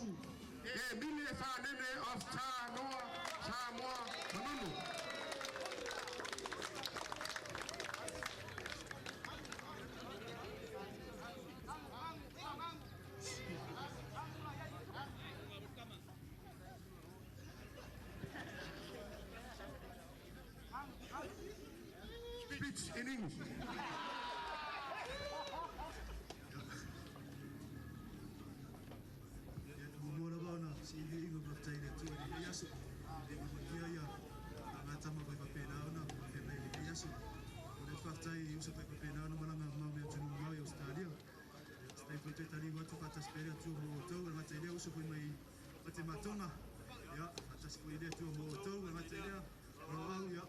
Speaker 3: Emile Fanene of Tanoa Samoa Manunu. Speech in English.
Speaker 6: Pate Matona, ia, faatasi foi i le Atua mo outou, e gata i lea, o lo au, ia,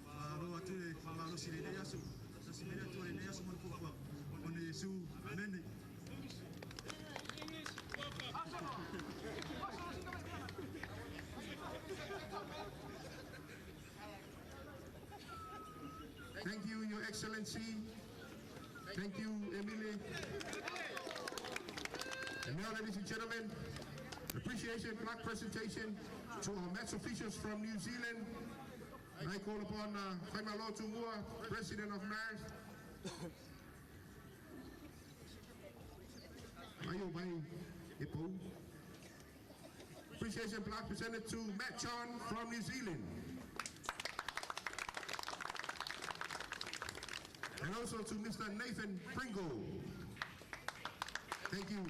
Speaker 6: malo atu le faamalosi i lenei aso, faatasi mai le Atua i lenei aso ma le fuafuaga. Ona Iesu, Amene.
Speaker 3: Thank you, Your Excellency. Thank you, Emily. And now, ladies and gentlemen, appreciation plaque presentation to our match officials from New Zealand. And I call upon Faimalo Tumua, President of MARS. Ayo, bye. Ipo. Appreciation plaque presented to Matt Chon from New Zealand. And also to Mr. Nathan Pringle. Thank you.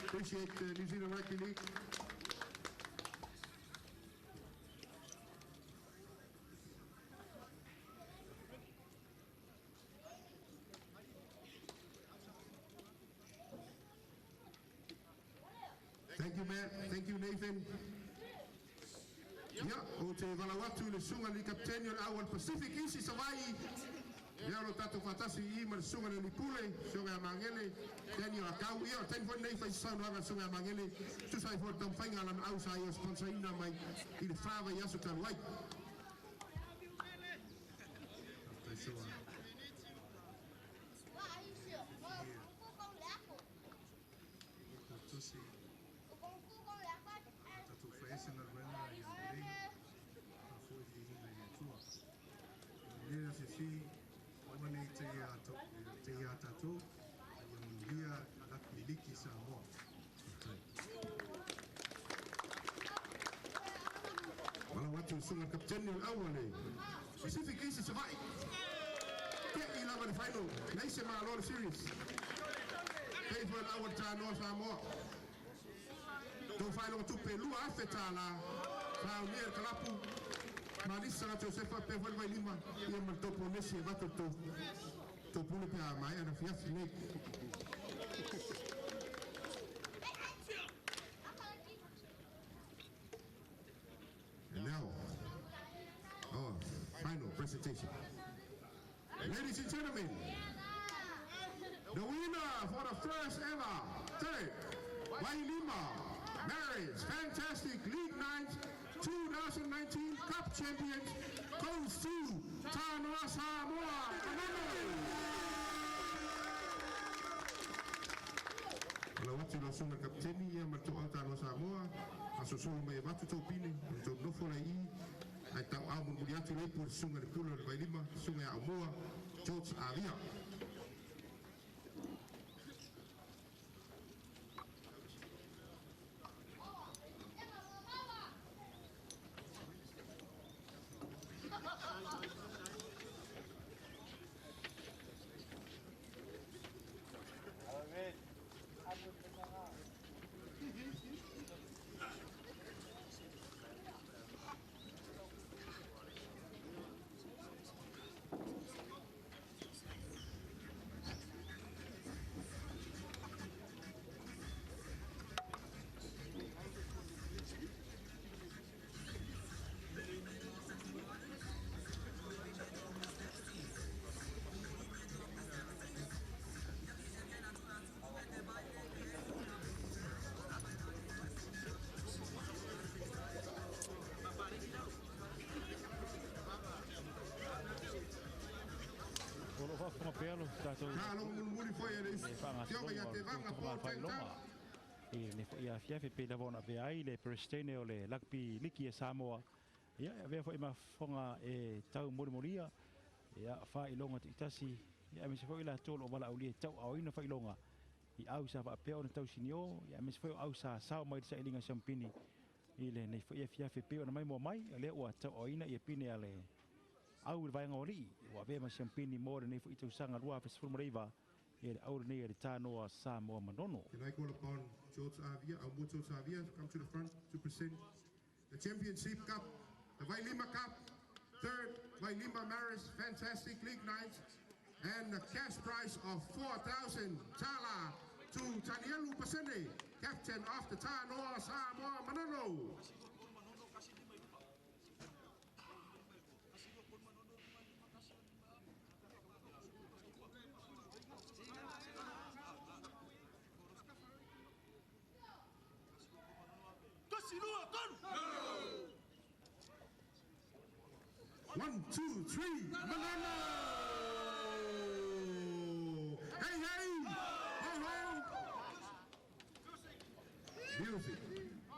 Speaker 3: Appreciate the New Zealand Rugby League. Thank you, Matt. Thank you, Nathan. Ia, o te valaau atu i le susuga i le kapiteni o le au a le Pacific Isi Savaii. Ia o lo tatou faatasi i i ma le susuga i le alii pule, susuga ia Magele, Daniel Akau. Ia, o le taimi foi lenei fai se saunoaga a le susuga ia Magele, tusa ai foi o le taumafaiga a lana au sa ia sponsor-ina mai i le fa vaiaso talu ai.
Speaker 6: Faafetai soa. Tusi tatou faese galuega ia lelei faafoi le viiga i le Atua. I lenei afiafi ua nei te ia tatou a ia manuia le Rugby League i Samoa. Faafetai.
Speaker 3: Valaau atu i le susuga i le kapiteni o le au a le Pacific East i Savaii. Te'i lava i le final, leai se malo le series. Pei foi o le au a le Tanoa Samoa. Tou faailoga tupe $2,000 faaunia e le kalapu Malisa Josefa pe foi le Vailima ia ma le tou ponesi e avatu le tou pule pe a maea le afiafi nei. And now, our final presentation. Ladies and gentlemen, the winner for the first ever third Vailima Marriage Fantastic League 9 2019 Cup Champions goes to Tanoa Samoa Manono. Valaau atu i lau susuga i le kapiteni ia ma le toau Tanoa Samoa, asoasoa mai avatu tou pine, o le tou nofo lai i, ae tauau mulimuli atu le ipu o le susuga i le pule o le Vailima, susuga ia Aumua, George Avia.
Speaker 2: O lo o faafofoga pea lo tatou
Speaker 3: Malo mulimuli foi e le
Speaker 2: le
Speaker 3: Afioga
Speaker 2: faagasologa
Speaker 3: ia
Speaker 2: o le
Speaker 3: Tevaga
Speaker 2: tulaga
Speaker 3: Paul
Speaker 2: faailoga
Speaker 3: Tengtau.
Speaker 2: i lenei foi afiafi pei lava ona avea ai le Peresetene o le Rugby Liki e Samoa. Ia, e avea foi ma fofoga e tau molimolia ia faailoga taitasi ia aemaise foi latou o lo o valaaulia e tauaaoina faailoga i au sa faapea ona tausinio ia aemaise foi o au sa sao mai le sailiga siamupini i lenei foi afiafi pei ona maimoa mai o lea ua tauaaoina ia pine a le au i le vaega o alii ua avea ma siamupini mo lenei foi tausaga 2019 ia le au lenei a le Tanoa Samoa Manono.
Speaker 3: Can I call upon George Avia, Aumua George Avia, to come to the front to present the Championship Cup, the Vailima Cup, third Vailima Maris Fantastic League Nights, and the cash prize of 4,000 tala to Tanielu Pasene, captain of the Tanoa Samoa Manono. One, two, three, Manono! Hey, hey! Ho, ho! Music.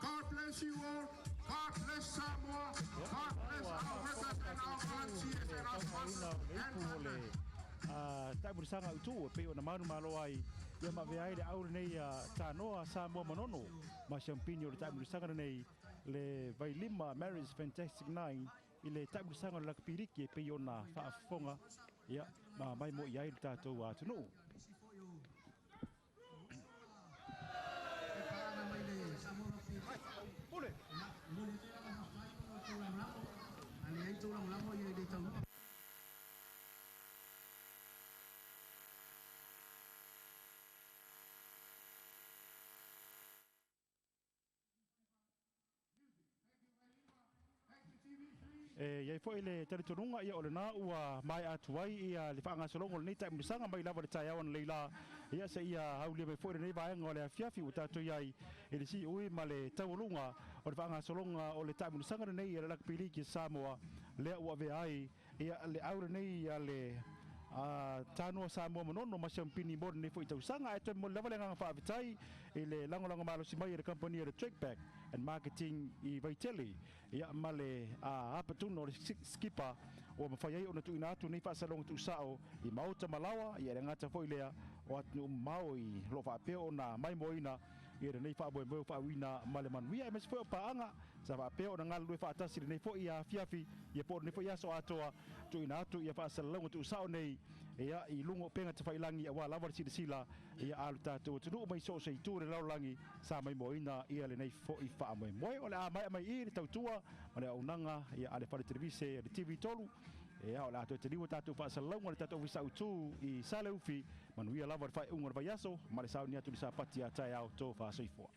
Speaker 3: God bless you all. God bless Samoa. God bless our workers and our volunteers and our sponsors and partners.
Speaker 2: Taʻimulisaga autu e pei ona manumalo ai ia maavea ai le au lenei a Tanoa Samoa Manono ma siampini o le taʻimulisaga lenei le Vailima Mary's Fantastic Nine i le taʻimulisaga o le lakapiliki e pei ona faafofoga ia ma mai mo i ai le tatou atunuu. E iai foi le talitonuga ia o lenā ua mae'a atu ai ia le faagasologa o lenei taʻimulisaga mai lava le taeao ana leilā ia seia aulia mai foi lenei vaega o le afiafi ua tatou iai i le siui ma le taualuga o le faagasologa o le taʻimulisaga lenei a le Lakapi Liki Samoa lea ua avea ai ia le au lenei a le Tanoa Samoa Manono ma siampini mo lenei foi tausaga. Ae toe momoli lava le agaga faafetai i le lagolago malosi mai e le kamupani o le Trackback and Marketing i Vaitele ia ma le apatuna o le skipa ua mafai ai ona tuuina atu nei faasalaga tuusao i maota ma laoa ia le gata foi lea o atunuu mamao i lo faapea ona maimoaina ia lenei faamoemoe o faauiina ma le manuia, aemaise foi o paaga sa faapea ona galulue faatasi lenei foi afiafi ia po o lenei foi aso atoa tuuina atu ia faasalalauga tuusao nei ia i luga o upega tafailagi auā lava le silasila ia a lo tatou atunuu mai so o se itu o le lalolagi sa maimoaina ia lenei foi faamoemoe. O le a mae'a mai i le tautua ma le auaunaga ia a le fale televise le TV3 ia o le a toe taliua tatou faasalalauga le tatou ofisa autū i Saleufi. Manuia lava le faaiuga o le vaiaso ma le sauni atu i le Sapati a taeao. Tofa soifua.